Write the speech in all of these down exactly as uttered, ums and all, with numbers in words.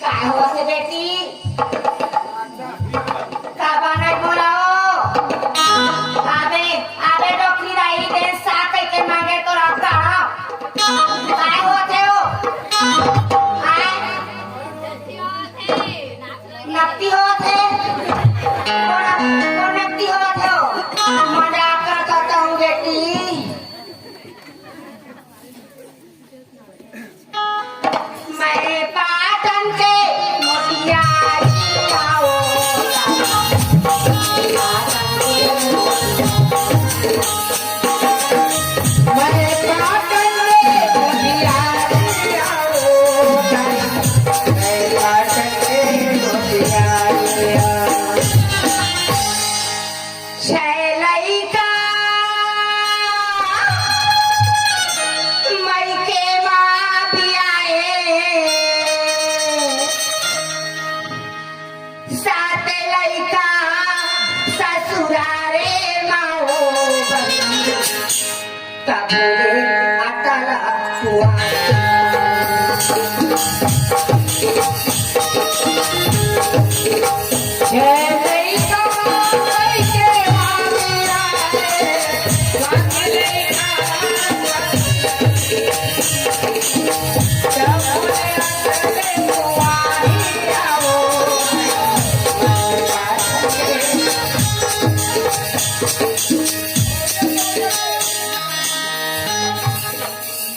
का होथे बेटी? का बनत बोलाओ? आबे, आबे डोकरी दाई, तें सा कहिके मांगे तो रखता हो। काय होथे हो? आय? नत्ती होथे? कोन, कोन नत्ती होथे हो? मजाक करत हूँ बेटी। मैं पाटन के मोतियारी आओ। मैं पाटन के मोतियारी आओ। मैं पाटन के मोतियारी आओ। छै लइका मइके मा बियाहे, सात लइका ससुरारे मा हो बहिनी। तब ले अटल कुआं।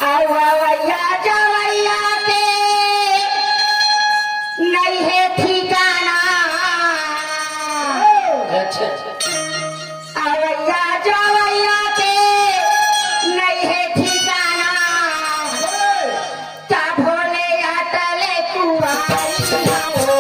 अउ अवइया जवइया के नइ हे ठिकाना। अच्छा। अवइया जवइया के नइ हे ठिकाना। तभो ले अटल कुआरी हो।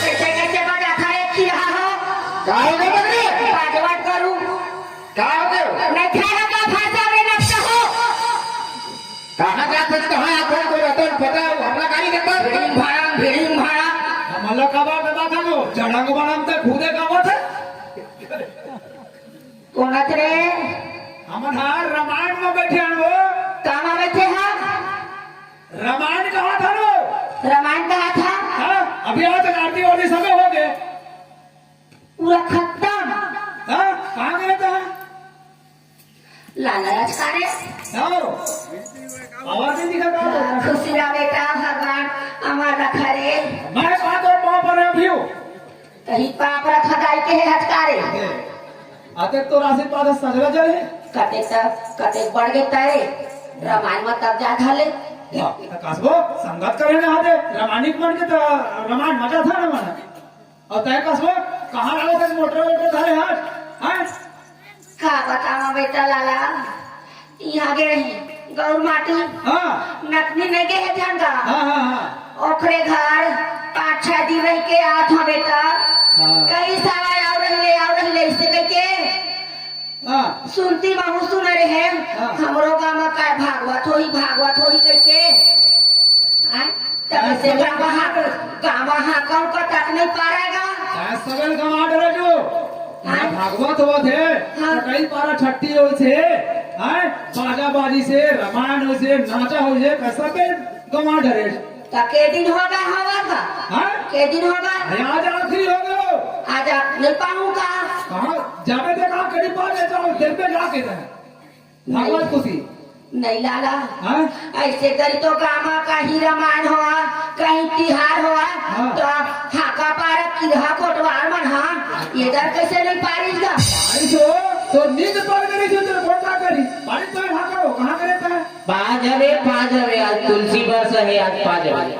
कैसे कैसे बजाता है, खिला हो? का हो गया बकरी? बात बात करूं। का हो गया? नहीं खाएगा तो भाषा में नष्ट हो। कहाँ जात हस, कहाँ आत हस, कोई रतन फटा, हमला गाड़ी देता। भिड़िंग भाड़ा, भिड़िंग भाड़ा। हमला कबा देता था वो, जड़ंग बनम ते खुदे कबा थे। कोन हस रे? हमन हा रामायण में बैठे हन वो। का में बैठे हा? रामायण कहा था वो। रामायण कहा था? हाँ, अभी आज आरती वारती सब हो गए। पूरा खत्म। हाँ, कहाँ गए थे? लाला राज का रे? हाँ। आवाज नहीं दिखा था। खुशी रहा बेटा, भगवान अमर रखा रे। मैं कहा तो पाँव पर अभी हूँ। कहीं पाप रखा दाई के हे हटकारे। अतेक तो राशि पाद सजला जाए। कतेक त, कतेक बढ़ गे तारे। रामायण म तब जा घले। कसबो संगत करे ना आते, रामायणिक मन के त रामायण मजा था ना मन। अउ तय कसबो कहाँ रहो तक मोटर वोटर धरे हाथ, हैं? का बतावा बेटा लाला, इहाँ गे रही गौर माटी, हाँ। नतनी नहीं गे हे ध्यान का। हाँ, हाँ, हाँ। ओकरे घर पाँच छह दिन रह के आत हँव बेटा। हाँ। कई सारा आव रहिले, आव रहिले, ऐसे कह के हाँ। सुनती महू सुने रहे, हाँ। हमरो गाँव में काय भागवत होही, भागवत होही कह के। हाँ? तब से गाँव हाँ, गाँव हाँ कौन को तक नहीं पारेगा। हाँ, सगल गंवा डरे जो। हाँ। भागवत होवत हे, हाँ। तो कई पारा छट्टी होइसे, हैं? बाजा बाजी से, रामायण होइसे, नाचा होइसे, तो सबे गंवा डरे। त के दिन होगा हवा का? हाँ? के दिन होगा? अरे, आज आखिरी हो गयो। आज आप नहीं पाऊंगा। कहाँ जाबे ते कहाँ करीब पा ले जाओ, दिल पे जाके रहे। भागवत खुशी। नहीं लाला। हाँ? ऐसे करी तो गामा कहीं रामायण होवा, कहीं तिहार होवा, हाँ। तो हाका पारा किरहा कोटवार मन, हाँ, ये दर कैसे नहीं पारिस गा? अरे तो, तो नींद पड़ गई जो तेरे बोल का करी? पानी तो हाका हो, कहाँ करे था? पा जाबे, पा जाबे, आज तुलसी बरस हे, आज पा जाबे।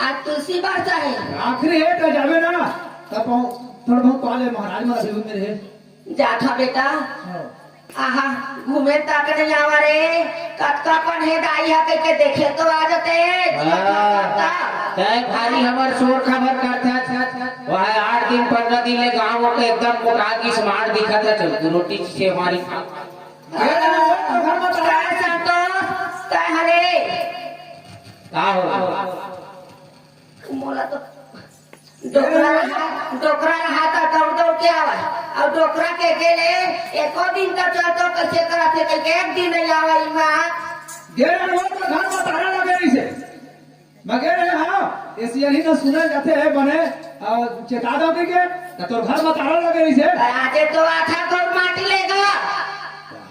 आज तुलसी बरस हे। आखिरी हे तो जाबे ना, तब पहुँ-, थोड़ा बहुत पा ले महाराज, महाराज भी मेरे हे। जात हा बेटा। हाँ। आहा, घूमे तक नहीं आवा रे। कतका कन हे दाई हा कह के देखे तो आ जाते। हाँ। तय भारी हमर शोर खबर करता। वह आठ दिन, पन्द्रह दिन ले गाँव के एकदम मोटा की smart दिखत हे, चल, रोटी से हमारी खा। अरे, वो तो घर में तो काय संतोष, काय हरे? का हो? मोला तो डोकरा रहा, डोकरा रहा त दौड़ दौड़ के आवा। अउ डोकरा के गेले एको दिन त चलतो कैसे करत हे, कह के एक दिन नहीं आवा इमा। गेले वो तो घर में तारा लगे रही से। मगर हाँ, ऐसी यही ना सुने जाते हैं बने, अ, चेता दो के, त तोर घर में तारा लगे रही से। आजे तो आथा तोर माटी लेगा।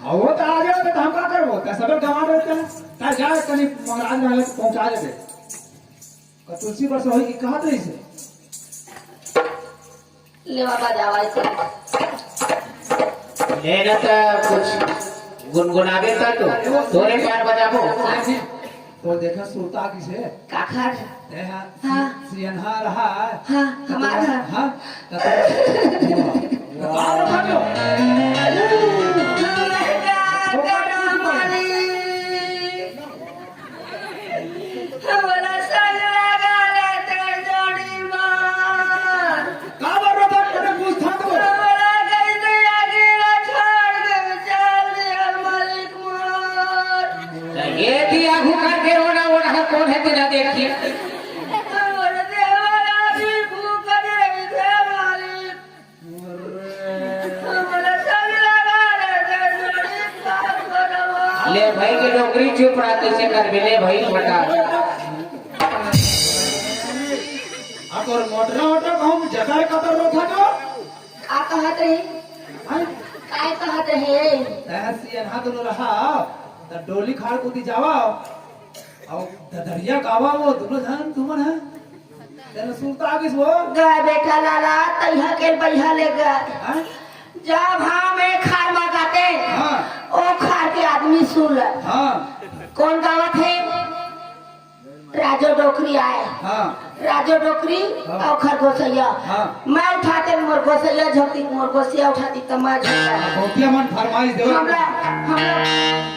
हाँ, वो तो आगे होते तो हम का करबो? त सब गंवा रहते हैं। त जा कनी महाराज महल पहुँचा देते। का तुलसी बरस होई कि कहत रहिस हे? लेवा बजावा ऐसे। ले ना त कुछ गुनगुनाबे त तो, तोरे पार बजाबो। तो देखा सुरता किसे? काखर। ते हा, हाँ। सियनहा रहा। हाँ, हमार हा। हाँ, त तो, वाह, वाह, वाह। हमला संग लगा ले तोर जोड़ी मा। काबर रोथस, तोरे पूछथंव तो। हमला कइसे अकेला छोड़ के चल दिया मालिक मोर। त ये भी आगू करके रोना, रोना कोन हे तेला देखिए। हमर देवरा भी भूख रही थे मालिक। ले भाई के डोकरी चुप रहा, कैसे करबे? ले भाई फटा। अब और मोटरा मोटरा कहूँ जकर कतर रोथा तो? का कहत रही? हाँ? काय कहत रहे? तहसी अनहा दोनों रहा, त डोली खाड़ कुती जावा। अउ ददरिया गावा वो दुनो झन तुमन ह। तेन सुरता आगिस वो। गा बेटा लाला, तइहा के बइहा ले गा। हाँ? जा भाव में खार मा गाते। हाँ। ओ खार के आदमी सुन ल। हाँ। कोन गावत हे? राजो डोकरी आय। हाँ। राजो डोकरी हाँ। अउ खरगोसइया। हाँ। मैं उठाते मोर गोसइया झोंकती, मोर गोसइया उठाती त मैं झोंकता। गोटिया मन फरमाइश देवत। हमला, हमला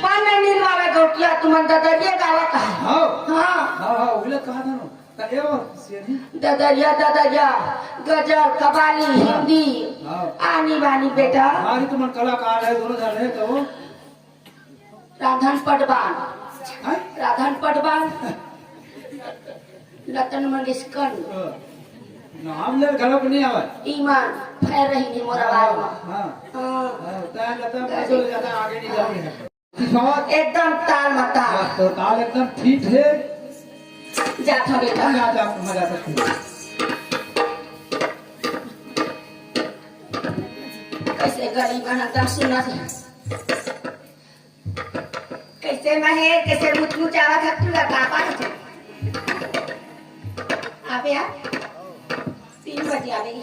पान नहीं मिलवावे गोटिया, तुमन ददरिया गावत ह। हाँ। हाँ। हाँ, हाँ, उहिले कहा था ना। त ए और सियनी? ददरिया, ददरिया, गजल, कबाली, हाँ। हिंदी, हाँ। आनी बानी बेटा। हाँ, ये तुमन कलाकार है, दोनों जन है तो। राधन पटवान। हैं? राधन पटवान। लतन मंगेशकर। हाँ। नाम ले गलत नहीं आवे। ईमान फैल रही थी मोर आवाज में। हाँ। हाँ। हाँ, तैं लता मंगेशकर ज्यादा आगे नहीं जाओगे। एकदम ताल में ताल। हाँ, तो ताल एकदम ठीक है। जा था बेटा। हाँ, जा, जा, वहाँ जा सकते हो। कैसे गली बना था सुना था। कैसे महे, कैसे मुचमुचावा था, तू लगा पाए थे। आप यार, तीन बतियावे।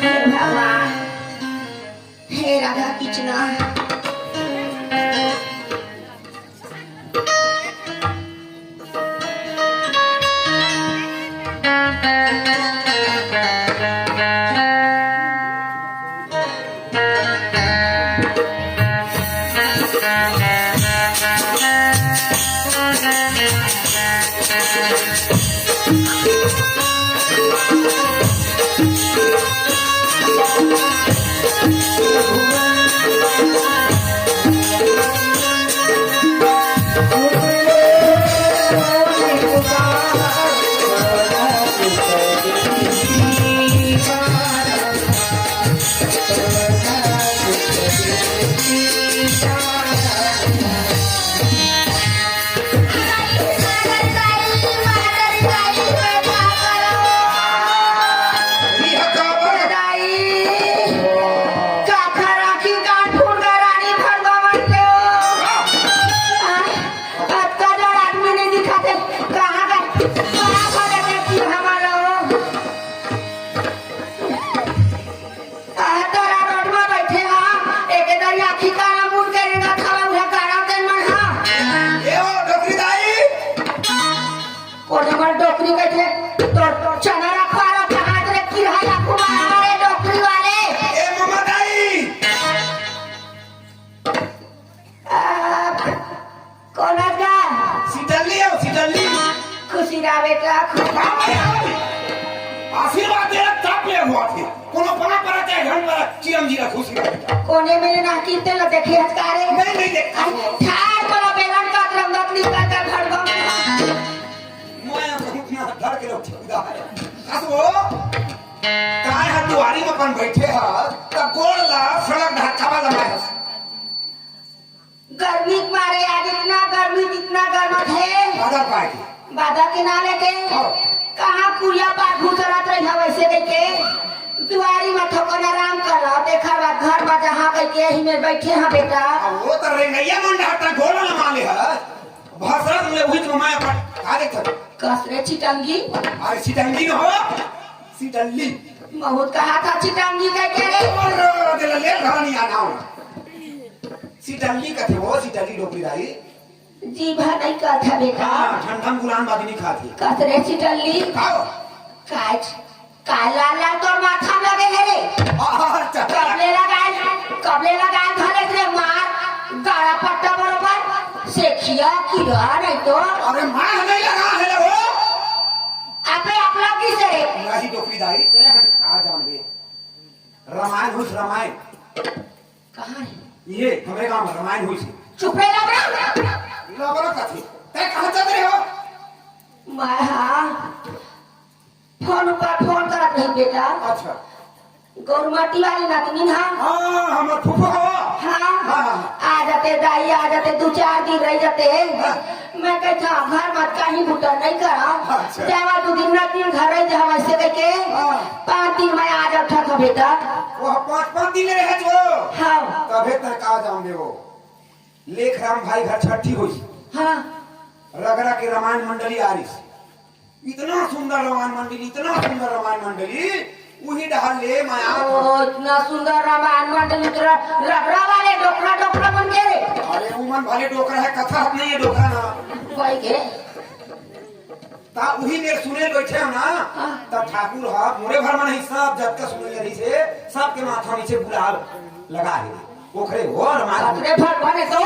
हे भगवान, हे राधा कृष्णा। आहा, तोरा रोड म बइठे हव, एके दरी आँखी काला मूंद के रेंगत हवय, उहे गाड़ा तेन मन ह। ए ओ डोकरी दाई। कोन हमर डोकरी कहिथे? तोर चना रखवा रहा, कहाँ तेरे किरहा या कुमार हमारे डोकरी वाले? ए ममा दाई। आ, कोन हस गा? सितल्ली हो, सितल्ली। खुशी रहा बेटा, खुशी। हाँ, भाई, हाँ, भाई। आशीर्वाद दे रहा, ताप ले हुआ थे। कोनो परा परा चाहे घन परा, चिरंजीव रहा, खुशी रहा बेटा। कोने मेरे ना कीते लो देखे हस का रे? नहीं, नहीं देख। अरे, ठार परा बेलन का रंगत नहीं करता घर को। मैं बहुत ना डर के लोग ठेकेदार है। कस वो, काय है दुआरी में अपन बैठे है, त गोड़ ला सड़क ढाका वाला है। गर्मी के मारे आज इतना गर्मी, इतना गर्म हे। बादर पाए के। बादर के ना लेके। हाँ। कहाँ कुरिया पार घुसरत रही है वैसे देखे। दुआरी में थोकन आराम कर लो, देखा बा घर बा जहाँ कह के यही में बैठे हैं बेटा। अब वो तो रेंगैया मन डाटा गोला न माले है। भसरत में उहित में मैं अपन आगे चल। कस रे चिटंगी। अरे चिटंगी न हो, सिटल्ली। बहुत कहा था चिटंगी कह के रे। और रो रो दे ले घरानी आना हो। सिटल्ली कथे हो, सिटल्ली डोकरी दाई। जी भा नहीं कहत है बेटा। हाँ, ठंडा में गुलाम बादी नहीं खाती। कस रे सिटल्ली। खाओ। काज, का लाल लाल तोर माथा में लगे है रे? अच्छा। कबले लगाए, कबले लगाए धरे रे मार, गाड़ा पट्टा बरोबर, सेखिया कीड़ा नहीं तो। अरे मार नहीं लगा है वो। अबे आप लोग किसे रे? नहीं डोकरी दाई, ते हम का जानबे। रामायण हुई, रामायण। कहाँ है? ये हमरे गांव में रामायण हुई थी। चुप रह, लबरा। लबरा कथी? तै कहाँ चल रहे हो? मैं, हाँ, फोन पर फोन करत रही बेटा। अच्छा। गौरमती वाली नतनी ना। हाँ, हमर फूफा हो। हाँ। हाँ, हाँ, हाँ। आ जाते दाई, आ जाते, दो चार दिन रह जाते। हाँ। मैं कहता घर मत कहीं बुटा नहीं करा। अच्छा। जावा दो दिन, नतनी घर रह जा, वैसे कह के। हाँ। पाँच दिन में आ जाता था बेटा। वो पाँच, पाँच दिन रहे जो। हाँ। तबे तक आ जाऊंगे वो। लेखराम भाई घर छठी होइस। हाँ। रगरा के रामायण मंडली आरिस। इतना सुंदर रामायण मंडली, इतना सुंदर रामायण मंडली, उही डहर ले मैं आ ओ, इतना सुंदर रामायण मंडली, इतना रगरा वाले डोकरा, डोकरा मन के रे। अरे, उमन भले डोकरा है, कथा हत नहीं है डोकरा ना। कोई के? ता उही मेर सुने बैठे हो ना, हाँ। ता ठाकुर हा, मोरे भर में नहीं, सब जतका सुने रही से, सबके माथा नीचे गुलाल लगा है। ओखरे हो रमाल। बाप रे, भर बने तो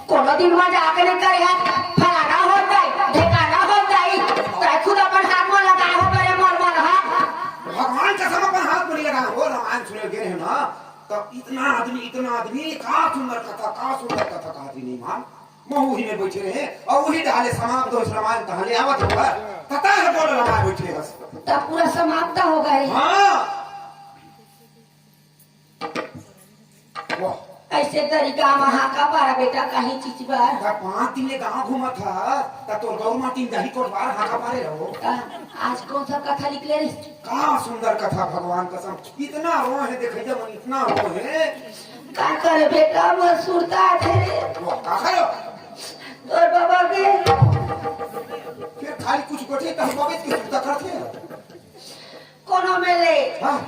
कोनो दिन में जाके नहीं करे है, फलाना हो जाए, ढेकाना हो जाए, तै खुद अपन हाथ में लगा हो करे मन मन हा। भगवान कसम अपन हाथ में लगा हो, रामायण सुने गए हैं ना, तब इतना आदमी, इतना आदमी, का सुंदर कथा, का सुंदर कथा कहती नहीं मान। महू ही में बैठे रहे और वही डाले समाप्त हो रामायण, तहाँ ले आवत होगा, तता है बोल रामायण बैठे बस। तब पूरा समाप्त हो गए। हाँ। वाह। अइसे तरीका म हाका पारा बेटा, कहीं चीज बर। त पांच दिन ले गांव घूमत ह, त तोर गऊ माटी म दही कोटवार हाका पारे रहो। त आज कौन सा कथा निकले रहिस? का सुंदर कथा, भगवान कसम, इतना रोए हे देखइया मन, इतना रोए हे। का करे बेटा, मोर सुरता आथे रे। वाह, का करो? तोर बाबा के। फेर खाली कुछ गोठे त बाबे के सुरता करथे। कोनो मेले। हां।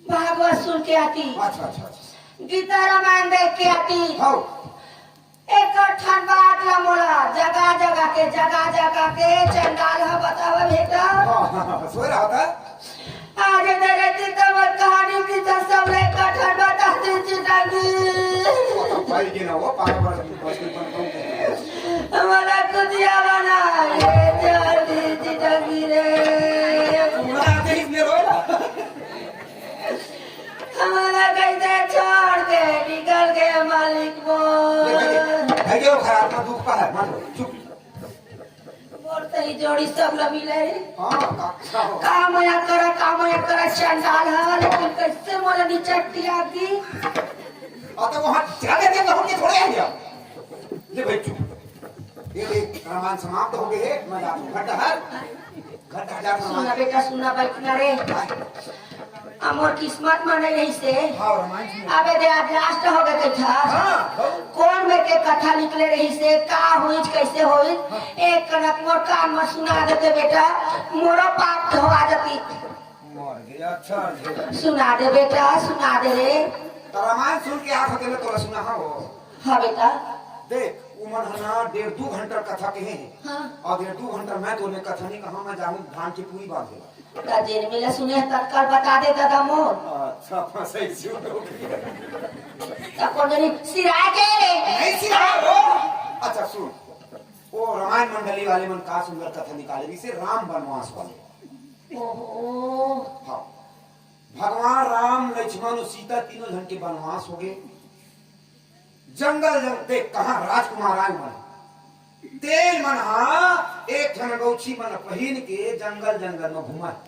भागवत सुन के आती। अच्छा, अच्छा, अच्छा। गीता रामायण देख के आती। हां। एक ठन बात ला मोला जगा जगा के, जगा जगा के चंडाल ह बतावे बेटा। हां, हां, हां, सोए रहा था। आज मेरे चितवन कहानी की तो सब ले एक ठन बताती चितंगी। भाई के ना वो पारा पारा की बस में बन पाऊंगा। हमारा कुदिया बना ये जल्दी चितंगी रे। पूरा आते ही इसने रोया। हमारा कैसे छोड़ के निकल गए मालिक मोर। भाई, ये खराब ना दुख पा है, मत रो, चुप। मोर तही जोड़ी सब ल मिले रे। हां, अच्छा हो। का मया करा, का मया करा, चंडाल ह, लेकिन कैसे मोला निचट्टी आती। आ, तो वहां जाके देख, हम के थोड़े आ गया। ले भाई, चुप। ये देख, रामायण समाप्त हो गए हे, मैं जाता हूं। घट हर, घट हर जा सुना रामायण। बेटा, सुना, बैठ ना रे। हां। अमोर किस्मत म नहीं रहिसे। हां, रामायण सुना। अबे दे, आज लास्ट हो गए कथा। हां, हां। कौन में के कथा निकले रहिसे, का होइस, कैसे होइस, हां। एक कनक मोर कान म सुना देते बेटा, मोरो पाप धोवा जाती। मर गया, अच्छा, अच्छा। सुना दे बेटा, सुना दे रे। त रामायण सुन के आंख हटेले तोला सुना, हां हो। हां बेटा। देख, उमन ह ना डेढ़ दू घंटा कथा कहे हे। हां। अउ डेढ़ दू घंटा मैं तोने कथा नहीं कहा, मैं जाहूं धान के पूरी बांधे ला। त जेन मेला सुने ह तत्काल बता दे दादा मोर। अच्छा, फंसई सुन हो गया। त कोन जनी सिराय के रे? नहीं सिराय हो। अच्छा सुन, वो रामायण मंडली वाले मन का सुंदर कथा निकाले, जैसे राम वनवास वाले। ओहो। हां, भगवान राम, लक्ष्मण अउ सीता तीनों झन के वनवास हो गए। जंगल जंगल देख, कहां राजकुमार आए मन, तेन मन हा एक ठन गौछी मन पहिन के जंगल जंगल में घूमत।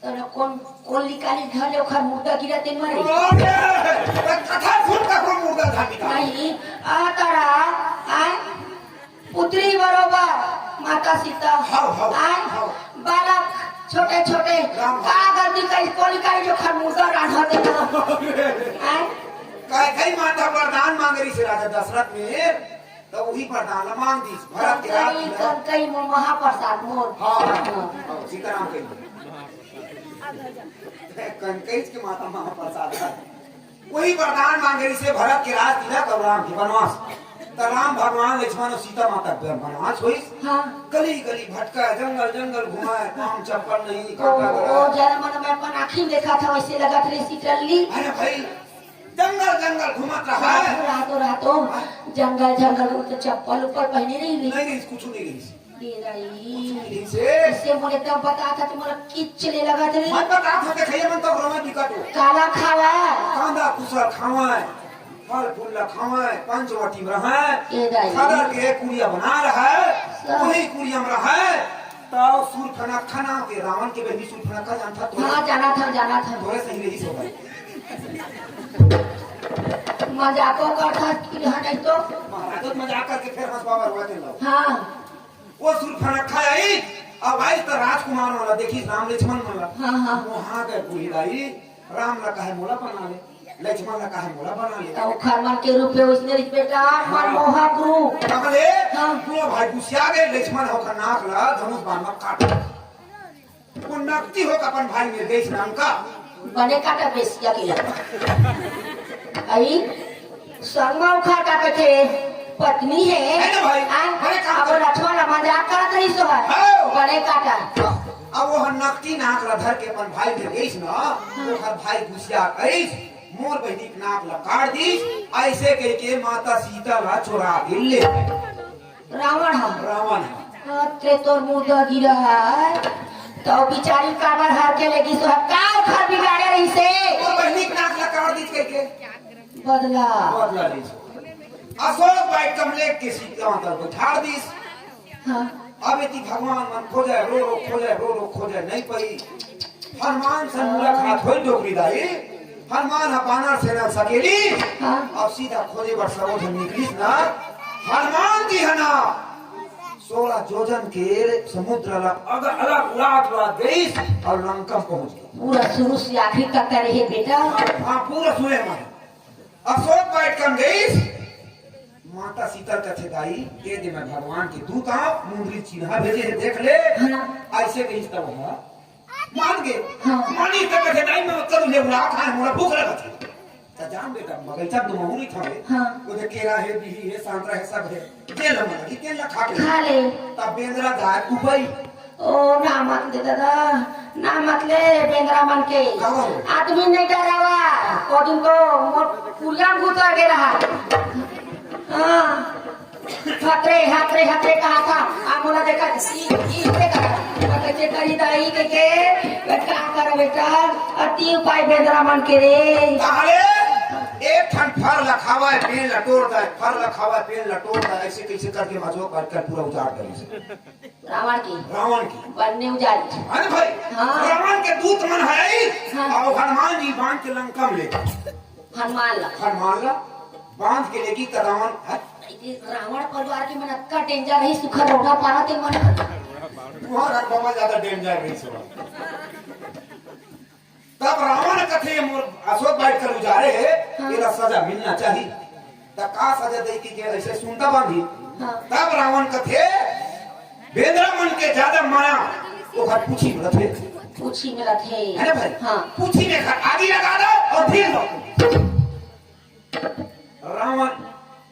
तोला कोन, कोन निकाली घर ले ओखर मुर्दा गिरा दे मरे? अरे, कथा सुन का कोन मुर्दा था निकाल? नहीं, आ तारा, आए, पुत्री बरोबर माता सीता, हाव, हाव, आए, हाव। बालक छोटे छोटे, राम। का गलती करी, कोन निकाली जो ओखर मुर्दा रांधा देना? अरे। आए। कहे कई माता वरदान मांगे रहिसे राजा दशरथ में, त उही वरदान ला मांग दिस, भरत के राज कनकई, दिला। कनकई म महाप्रसाद मोर। हां, हां, हां, सीताराम कही। कनकई के माता महाप्रसाद है। उही वरदान मांगे रहिसे भरत के राज तिलक अउ राम के वनवास। त राम भगवान लक्ष्मण अउ सीता माता के वनवास होइस। हां। गली गली भटका, जंगल जंगल घुमाए, पांव चप्पल नहीं, ओ, कांटा गला। ओ, जरा मन मैं अपन आँखी में देखा था, वैसे लगा था रे सीतरली। अरे भाई, जंगल जंगल घूमत रहा है। रातो, रातो, रातो, जंगल जंगल घूमत, चप्पल उप्पल पहने नहीं रही। नहीं, नहीं, कुछ नहीं रही। ए रही। कुछ नहीं रही से। इसे मोले तब बता था, तुम्हारा किच ले लगा था रे। मत बता था, देखिए मन तब रोना बिकट हो। काला खावा। कांदा कुसर खावा है, फल फूल ला खावा है, पंचवटी में रहा है, ए दाई। खदर के कुड़िया बना रहा है, सब। वही कुड़िया में रहा है। तो सूर्पनखा नाम के रावण के बहनी सूर्पनखा जानता तो? हाँ, जाना था, जाना था। तोरे सही रही सो भाई। मजाको करता कि हाँ, नहीं तो? महाराज तो मजाक करके फिर हंस बाबा रोते लो। हाँ। वो सूर्पनखा आई, अब आई तो राजकुमार वाला देखी राम लक्ष्मण वाला। हाँ, हाँ। वहां गए बूढ़ी दाई, राम ला कहे मोला बना ले, लक्ष्मण ला कहे मोला बना ले। तो खरमन के रूप में उसने रिच बेटा, हाँ। मनमोहक रूप। कहले, हाँ। वो भाई गुस्सिया गए, लक्ष्मण होकर नाक ला धनुष बाण में काट। वो नकती होकर अपन भाई में देश नाम का। बने काटा बेसिया के लगा। आई, संगमा उखा का कथे पत्नी है। है ना भाई? आ, बने काटा। अब लक्ष्मण ला मजाक करत रही सो है। हाँ। बने काटा। अब वो नकती नाक ला धर के अपन भाई में गईस ना, हाँ। ओकर भाई गुस्सिया गईस, मोर बहिनी के नाक ला काट दीस, ऐसे कह के माता सीता ला चुरा के ले। रावण हा। रावण हा। अरे तोर मुर्दा गिरा है, तो बिचारी काबर हार के लेगी सो का घर बिगाड़े रही से? मोर बहिनी के नाक ला काट दीस कह के। बदला। बदला लीस। अशोक बाई कमले के सीता माता बैठा दीस। हाँ। अब इति भगवान मन खोजे, रो रो खोजे, रो रो खोजे, नहीं पाई। हनुमान से मूलक हाथ होई डोकरी दाई। हनुमान ह बानर सेना सकेली हाँ। अउ सीधा खोजे बर सबो झन निकलिस ना। हनुमान जी ह ना सोलह जोजन के समुद्र ला अग-, अलग उड़ात उड़ात गइस अउ लंका पहुंच गे। पूरा शुरू से आखिरी तक करे हे बेटा। हाँ, पूरा सुने मन। अशोक वाटिका म गइस। माता सीता कथे, "दाई, ए दे मैं भगवान के दूत आंव, मुंदरी चिन्हा भेजे हे, देख ले।" हाँ। अइसे कहिस तब ओहा मान गे। हाँ। मानिस त कथे, "दाई, मैं ओतका दूर ले उड़ा खाए, मोला भूख लगत हे।" त जान बेटा, बगइचा म तो महूं रहिथंव। हाँ। ओ दे केरा हे, बिही हे, संतरा हे, सब हे। तेन ल मन लगी, तेन ल खा के। खा ले। तब बेंदरा जाय उपई। ओ, ना मत ले दादा, ना मत ले बेंदरा मन के। का हो? आदमी नहीं डरावा, ओ दिन तो मोर कुरिया म घुस गे रहा। हाँ, हतरे, हतरे, हतरे कहा था, आ मोला देखा, ई, ई, देखा, कैसे करी दाई के, के, का कर बेटा, अति उपाय बेंदरा मन के रे। ताहले एक ठन फर ल खावय, पेड़ ल टोर दय, फर ल खावय, पेड़ ल टोर दय, अइसे कइसे करके मजो कर, कर पूरा उजाड़ दय। रावण के। रावण के। बनने उजाड़ी। अरे भाई, हाँ। रावण के दूत मन है, हाँ। अउ हनुमान जी बांध के लंका म ले। हनुमान ला। हनुमान ला बांध के लेगी त रावण, हैं? ये रावण परिवार के मन अतका danger रही, सुखर रोटा पारा ते मन। तुम्हारा बाबा ज्यादा danger रही सो। तब रावण कथे, "मोर अशोक वाटिका ल उजारे हे, हाँ। एला सजा मिलना चाही।" त का सजा दे कि के अइसे सुनता बांधी? हाँ। तब रावण कथे, "बेंदरा मन के ज्यादा माया, ओकर पूछी म रथे।" पूछी म रथे। है ना भाई? हाँ। पूछी म एकर आगी लगा दो अउ फिर दो। रावण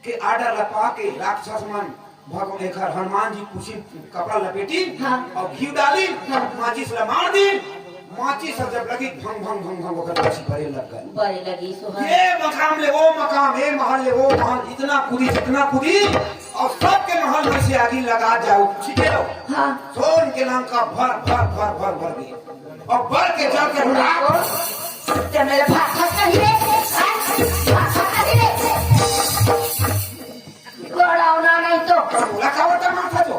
के order ल पाके राक्षस मन भगवान एखर हनुमान जी पूछी कपड़ा लपेटी हाँ। अउ घी डाली, हाँ। माचिस ल मार दी। माचिस ह जब लगी भंग भंग भंग भंग ओकर पूछी बरे लग गए। बरे लगी सुहा। ये मकाम ले वो मकाम, ये महल ले वो महल, इतना कूदी जितना कूदी अउ सबके महल में से आगी लगा जाओ, ठीक है? हाँ। सोन के लंका भर भर भर भर भर गई। अउ बढ़ के चल के हुआ। ते मेरे भाषा कही रे, भाषा कही रे। गड़ावना नहीं तो। बोला का होता माथा जो?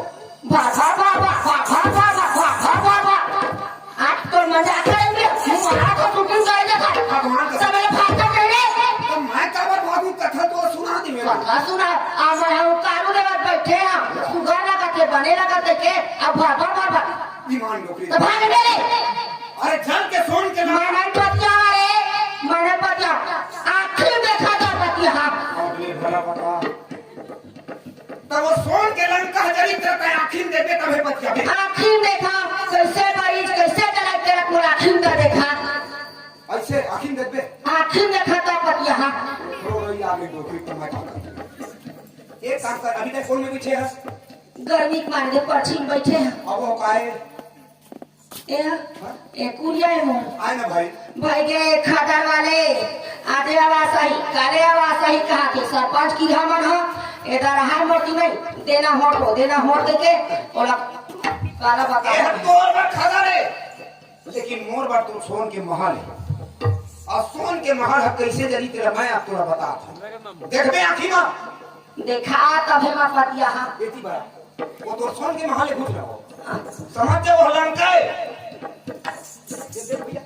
भाषा, भाषा, भाषा। आज तो मजाक करेंगे, हमारा तो shooting करेंगे भाई। भगवान का तो मेरे भाषा कही रे। तो मैं का बात बाबू कथा तो सुना दी मेरे। कथा सुना, आ मैं हूँ कारू देवर बैठे हैं, सुगर लगा के, बने लगा के, अब भाषा, भाषा। ईमान डोकरी। तो भाग मेरे। अरे, जल के सोन के ना। मैंने पतिया रे, मैंने पतिया। आँखी देखा था पतिया। अरे, भला बता। तब वो सोन के लंका जरी तेरे आँखी में देखे तबे बतिया बे। आँखी देखा, कैसे मरीज, कैसे चला तेरा पूरा आँखी में देखा। अइसे आँखी में देखबे। आँखी में देखा था पतिया। रो रही आगे डोकरी तो मैं खा। एक काम कर, अभी तक कौन में पीछे है? गर्मी के मारे पश्चिम बैठे हैं। अब वो काहे? ए, ए, कुरिया ए मोर। आए ना भाई। भाई गे खदर वाले, आदे आवाज सही, काले आवाज सही कहा थे, सरपंच की हमन हो, इधर हर मोटी नहीं, देना होट हो, देना होट देके, ओला काला बता। ए, तोर बर खदर है, लेकिन मोर बर तो सोन के महल है। अउ सोन के महल है, कैसे जरी तेरा मैं आप तोला बता था। देखबे आँखी मा। देखा तभे मा पतिया हा। बेटी बड़ा। वो तोर सोन के महल घुस रहा हो। समझ जाओ, हलाल का है। ये देख भैया।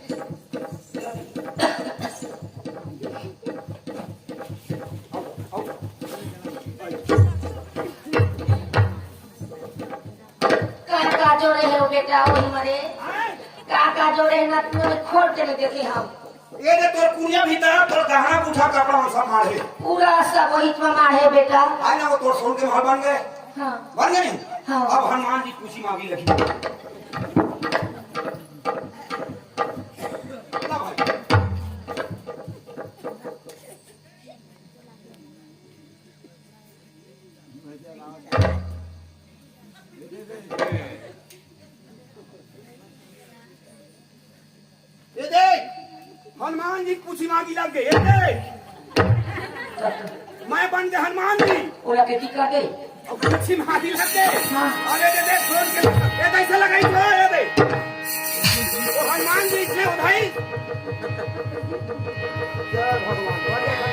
का का जोड़े हे वो बेटा, वही मरे? का का जोड़े हे ना, तू खोल के नहीं देखे हम। ए दे तोर कुरिया भीतर, तोर गहना गुठा कपड़ा में सब माढ़े। पूरा सब वही में माढ़े बेटा। आए ना वो तोर सोन के महल बन गए। हाँ। बन गए नहीं? हाँ। अब हनुमान जी पूछी मांगी लगी। ना भाई। ए दे, हनुमान जी पूछी मांगी लग गए। ए दे, मैं बन गए हनुमान जी। ओला के टिका दे। अब पूछी मांगी लग गए। हाँ। अरे दे दे, फोन के, ए दे, ऐसा लगाई तो, ए दे। ओ हनुमान जी, इसमें हो भाई। जय भगवान।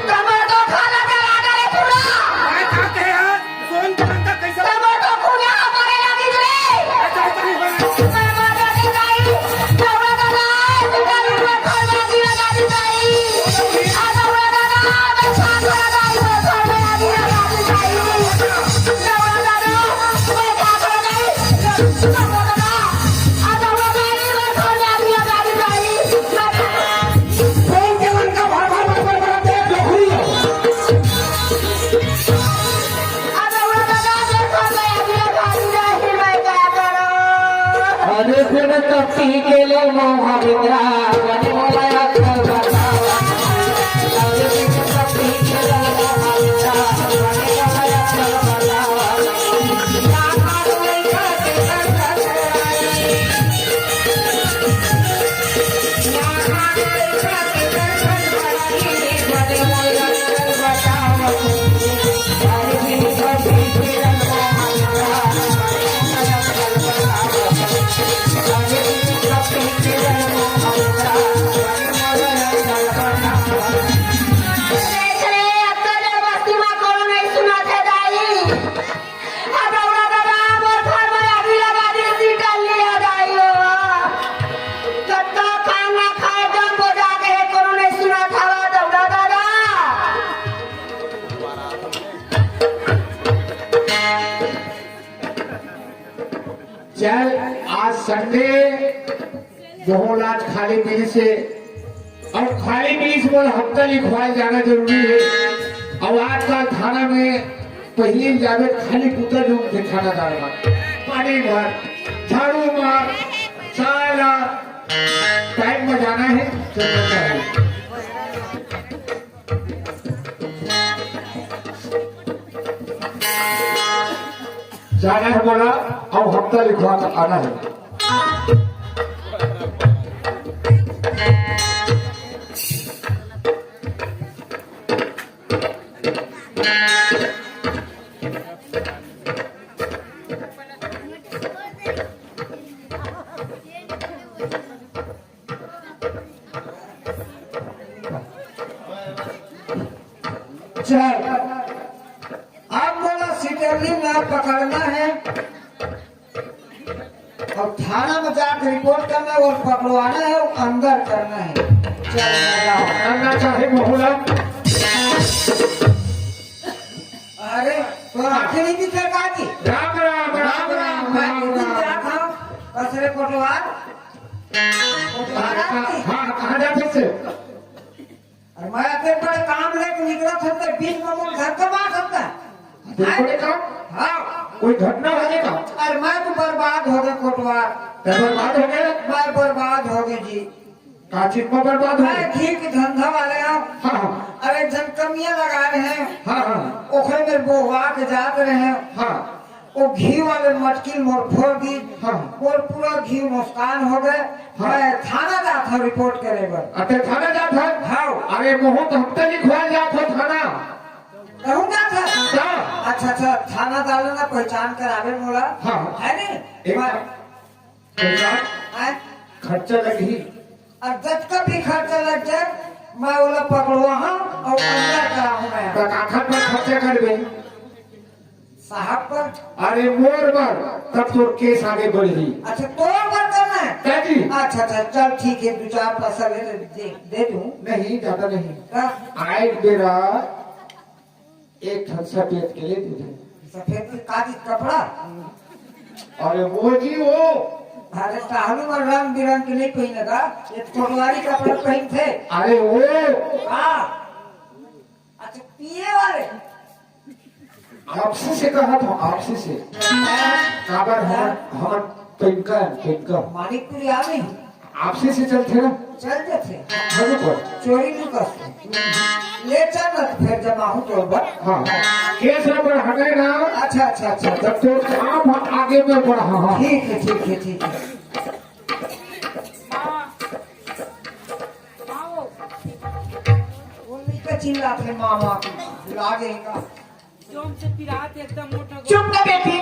टमाटर खा ले, टमाटर है पूरा। मैं खाते हैं, सोन के अंदर कैसे टमाटर पूरा हमारे लगी रे। ऐसा होता नहीं बना। टमाटर की दाई, टमाटर दाई, टमाटर खा ले, टमाटर दाई। अरे फिर कपटी के ले मोहबिंद्रा, बने बोला अक्कल बतावा। अरे फिर कपटी के ले मोहबिंद्रा, बने बोला अक्कल बतावा। चल, आज संडे, बहुत आज खाली मिलिस हे, अउ खाली मिलिस मोला हफ्ता लिखवाए जाना जरूरी हे। अउ आजकल थाना में पहिले जाबे, खाली कुत्ता जो उनके थाना दार में पानी भर, झाड़ू मार, साला टाइम में जाना हे, चल जाता है। जाना है बोला, अउ हफ्ता लिखवा के आना है। चल, अब मोला सितरली ला पकड़ना है, अउ थाना में जाके रिपोर्ट करना है, अउ पकड़वाना है, अउ अंदर करना है। चल, जाओ। करना चाहे बहुला। अरे, तो आंखें नहीं दिखे का जी? राम राम, राम राम, मैं राम राम। जात हूँ, कसरे कोटवार। कोटवार हाँ, आपकी? हाँ, कहाँ जाते से? अरे मैं अतेक बड़े काम लेके निकलत हँव त बीच में मोर घर के बात होता। अतेक बड़े काम? हाँ। कोई घटना होगे का? अरे मैं तो बर्बाद होगे कोटवार। तैं बर्बाद होगे? मैं बर्बाद होगे जी। का चीज में बर्बाद होगे? मैं घी के धंधा वाले हँव। हाँ, हाँ। अरे एक झन कमिया लगा रहे हँव। हाँ, हाँ। ओखरे में बोहवा के जात रहे हँव। हाँ। वो घी वाले मटकी ल मोर फोर दिस, हाँ। मोर पूरा घी नुकसान होगे। हाँ। मैं थाना जात हँव रिपोर्ट करे बर। अरे थाना जात हस? हाँ। अरे मोहू तो हफ्ता लिखवाए जात हँव थाना। कहूँ जात हस? हाँ। अच्छा, अच्छा, थाना डाले ना पहचान करावे मोला। हाँ। है नी? एक मैं पहचान? हैं? खर्चा लगही। अउ जतका भी खर्चा लग जाए, मैं ओला पकड़वाहूँ अउ अंदर कराहूँ मैं। त काखर पर खर्चा करबे? साहब पर। अरे मोर बर, तब तोर केस आगे बढ़ही। अच्छा, तोर बर करना है? क्या जी? अच्छा, अच्छा, चल ठीक है, दू चार पैसा ले ले, दे, दे दूँ। नहीं, ज्यादा नहीं। का? आए बेरा एक ठन सफेद के ले दे दे। सफेद के का जी, कपड़ा? अरे वो जी वो। अरे टहलू में रंग बिरंग के नहीं पहिने का, एक कोटवारी कपड़ा पहिनथे। अरे वो। हाँ। अच्छा, पिए वाले। आपसे से कहा था, आपसे से। काबर हमर, हमर तनिका, तनिका। मानिकपुरी आ गई। आपसे से चलथे ना? चल जाथे। हाँ, रुको। चोरी नु कर। ले चल ना, फिर जमा हो तो बस। हाँ। केस नंबर हटे ना। अच्छा, अच्छा, अच्छा। जब तो आप आगे में बढ़ा, हाँ। ठीक है, ठीक है, ठीक है। वो नहीं का चिल्लाथे मामा, लागे का। चुप ना बेटी,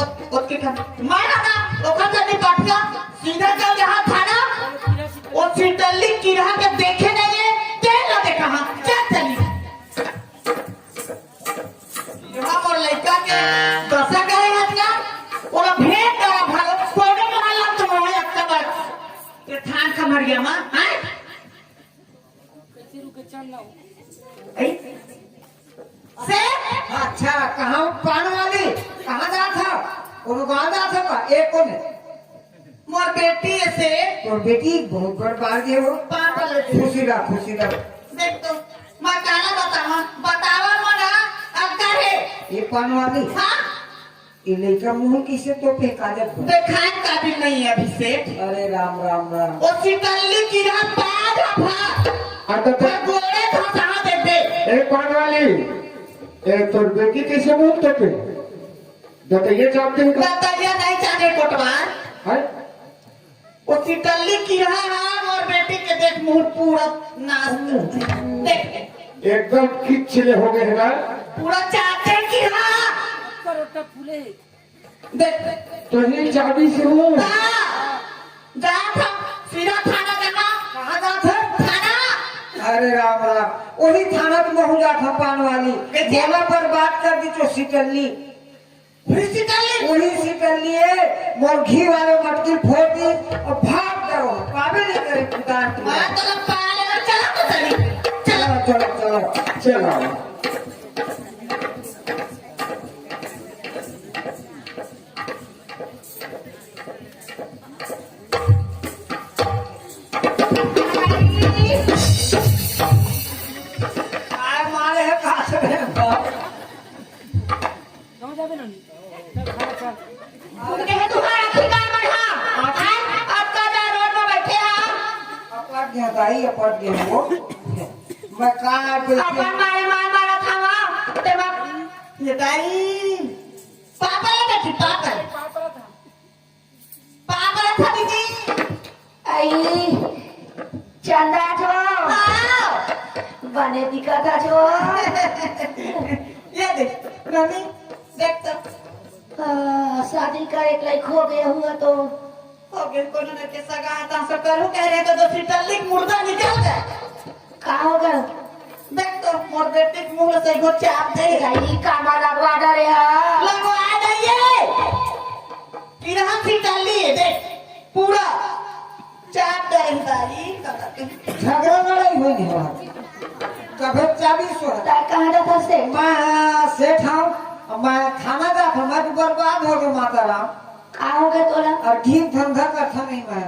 ओत-, ओतके ठन। मैं ना, ओकर जल्दी पटका, सीधा चल जहाँ थाना, वो सिरदर्दी किरहा के देखे नहीं है, तेल ना देखा, हाँ, चल चली। यहाँ पर लड़का के दशा करे हथियार, ओला भेंट करा भागो, कोने में हाल तो मोहे अक्का बार। ये थान खमरिया माँ, हैं? ऐ? से? अच्छा, कहाँ पान वाली? कहाँ जात हव? कोनो गाँव जात हव का? ए कोन हे? मोर बेटी हे सेठ। तोर बेटी बहुत बड़ बात हे वो। पापा ले दे। खुशी रह, खुशी रह। देख तो, मैं काला बतावा, बतावा मोला, अगर हे। ये पान वाली? हाँ? ये लइका मुंह किसे तो पे काजल? देखाए काबिल नहीं है अभी सेठ। अरे राम, राम, राम। वो सितल्ली किरा पाद अफा। अरे तो पर गोड़े धसा दे दे। ए पान वाली, ए तोर बेटी किसे मुंह तो पे? दतैया चापते हो? दतैया नहीं चाटे कोटवार। हैं? वो सितल्ली किरा हा मोर बेटी के देख मुंह पूरा नाश कर दे। देख। एकदम किचले हो गए हैं ना? पूरा चाटे किरा। करोटा फूले। देख। तो ये चाबी से हो। हाँ। जा था, सीधा थाना जाना। कहाँ जा था? थाना। अरे राम राम, वही थाना तो महू जा था पान वाली। कैसे? बोला पर बात कर दी तो सितल्ली। फिर सितल्ली? वही सितल्ली है, मोर घी वाले मटकी फोड़ दी और भाग गए, पावे नहीं करे कुदार की। हाँ, तो अब पाले ना, चलो तो सही। चलो, चलो, चलो, चलो। आय मारे है काट दे। उनके है तुम्हारा अधिकार बढ़ा। आज आपका जा रोड में बैठे हैं। अपट गया दाई, अपट गया वो। मैं कहाँ पे अपन मारे मार मारा था वहाँ। ते वहाँ ये दाई। पापा ये बैठी, पापा। पापा था दीदी। आई, चंदा जो। हाँ। बने दिखत जो। ये देख, मम्मी, देख तो। आ, शादी करे के लायक हो गया हुआ तो। हो गए, कोनो न के सगा है, तो सब करू कह रहे तो दो सितल्ली मुर्दा निकल जाए। का हो गए? देख तो, मोर बेटी के मुंह से एगो चाप दे। जाई, कामा लगवा डरे हा। लगवा दइए। किरहन सितल्ली, देख, पूरा चाप दे रही बारी। झगड़ा लड़ाई होई नहीं हमार। कभे चाबी सोरा। ताय कहाँ जात हस? मैं सेठ हूँ, मैं थाना जात हूँ, मैं तो बर्बाद हो गया माता राम। का हो गए तोला? और ठीक धंधा करता नहीं मैं।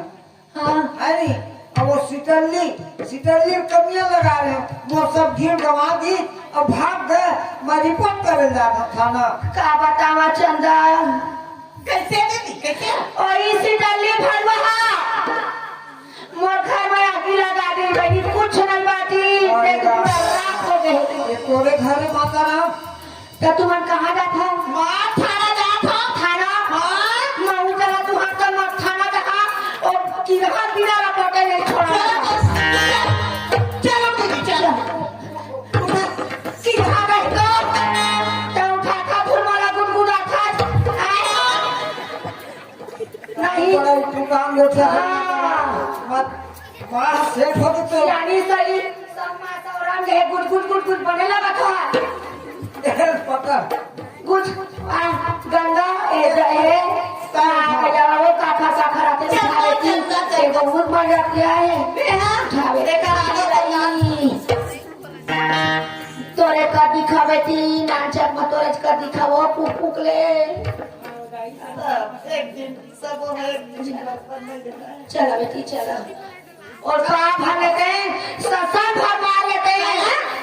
हाँ। है नी? अब वो सितल्ली, सितल्ली कमियां लगा रहे हैं। वो सब घी गवा दी, अब भाग गए, मैं रिपोर्ट करे जात हूँ थाना। का बतावा चंदा? कैसे दीदी, कैसे? ओ ई सितल्ली भरवा हा। मोर घर में आगी लगा दी, बहिनी, कुछ नहीं बाटी। अरे देख, पूरा राख। राख हो गए। ये तोरे घर में माता राम। तो तुमन कहाँ जात हो? माँ थाना जात हो। थाना? हाँ। महू चला तुहार तो मत थाना जहाँ, ओ किरहा बिना रिपोर्टे नहीं छोड़ा। चलो, चलो दीदी, चलो। उठा, किरहा रही तो, तो उठा था, धुरमाला गुदगुदा था। आए। नहीं। बड़ा दुकान गोठिया है। हाँ। मत, वाह, सेठ हो तो। यानी सही, सम्मा सौरंग है, गुद, गुद, गुद, गुद बने लगा था। ए, पकड़। गुद, आ, गंगा, ए, ज-, ए, आ, गंगा, वो काखा, काखा रहते चल, उठा लेती। चल, चल, चल। ए, बहुत मजा किया है। ए, हाँ। उठा ले। देखा, आगे चल। तोरे कर दिखावे ती, नाचक में तोरे कर दिखावो, पुक पुक ले। सब एक दिन, सब एक दिन। चला बेटी, चला। और का भर लेते, ससा भर मार लेते,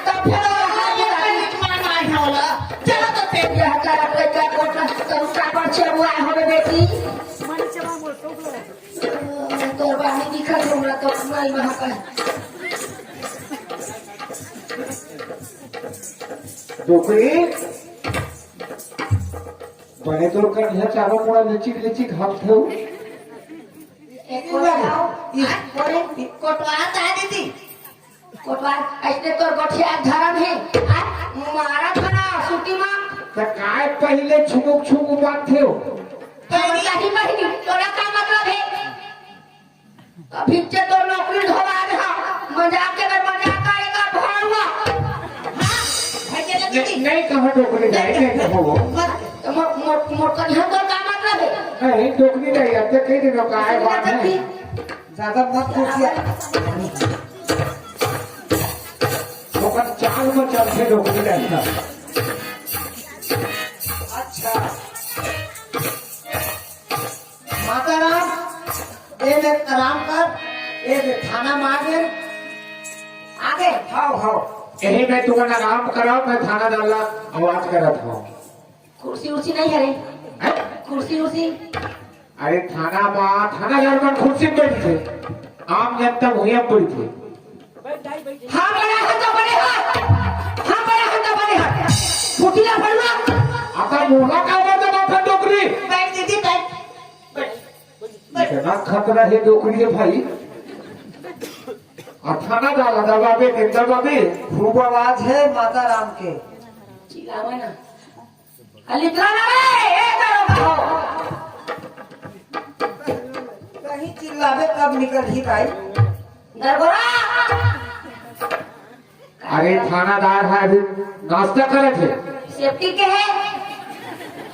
तब फिर वो हाथ उठा के मार मार होला। चलो तो फिर। यह कर अपने का कोट, तुम का पर छे हुआ हो बेटी। तोर बानी दिखत हमरा तो नहीं वहाँ पर। डोकरी, बने तोर कनिहा चारों मुड़ा लिचिक लिचिक हाथ थे। एक कोटवार, कोटवार का दीदी? कोटवार, ऐसे तोर गोठिया धरम है। आ, मारा था ना, सूती माँ। तो काय पहले छुमुक छुमुक बात थे हो? तो नहीं बहिनी, तोरा का मतलब है? अभी से तो नौकरी धोवा दे, हाँ। मजाक के अगर मजाक करेगा, भाड़ुआ। हाँ, भाई के नहीं, लगी। नहीं कहा डोकरी जाए, नहीं कहा वो। मत, तो मो-, मो-, मोर कनिहा तो का मतलब है? नहीं, डोकरी नहीं, अब तक कहीं दिनों का है, बात है। ज्यादा मत पूछिए। ओकर चाल में चलते डोकरी नहीं। अच्छा। माता राम, ए में आराम कर, ए में थाना मार दे। आगे, हाव, हाव। यही में तुमन आराम कराओ, मैं थाना डाला आवाज करत हूँ। कुर्सी उर्सी नहीं हरे? हैं? कुर्सी उर्सी? अरे थाना मा, थाना डाल मन कुर्सी में बैठथे, आम जनता भुइयां बैठथे। हम बड़ा हन तो बने हन, हम बड़ा हन तो बने हन। फुटिला बड़ुआ। आता मोला का बता माथा डोकरी। बैठ दीदी, बैठ। इतना खतरा है डोकरी के भाई। आ थाना डाला दबाबे के दबाबे। खूब आवाज है माता राम के। चिल्लावा ना। अली इतना ना रे, ए दरोगा हो। कहीं चिल्लाबे तब निकल ही भाई। दरगोरा। अरे थानादार है, अभी नाश्ता करत हे। सेफ्टी के है?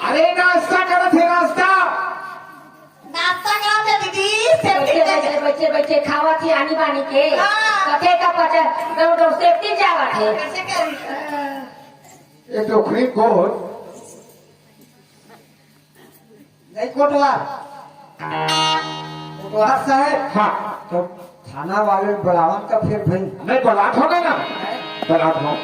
अरे नाश्ता करत हे, नाश्ता। नाश्ता करत हे दीदी, सेफ्टी बच्चे, के। बच्चे, बच्चे, बच्चे खावत हे आनी बानी के। हाँ। कथे का पचा, दो, दो सेफ्टी जावत हे। कैसे करी? ये डोकरी कोन? नहीं कोटवार, कोटवार साहब। हाँ। तो थाना वाले बुलावन का फिर भाई। नहीं, बुलात होगा ना, बुलात हो।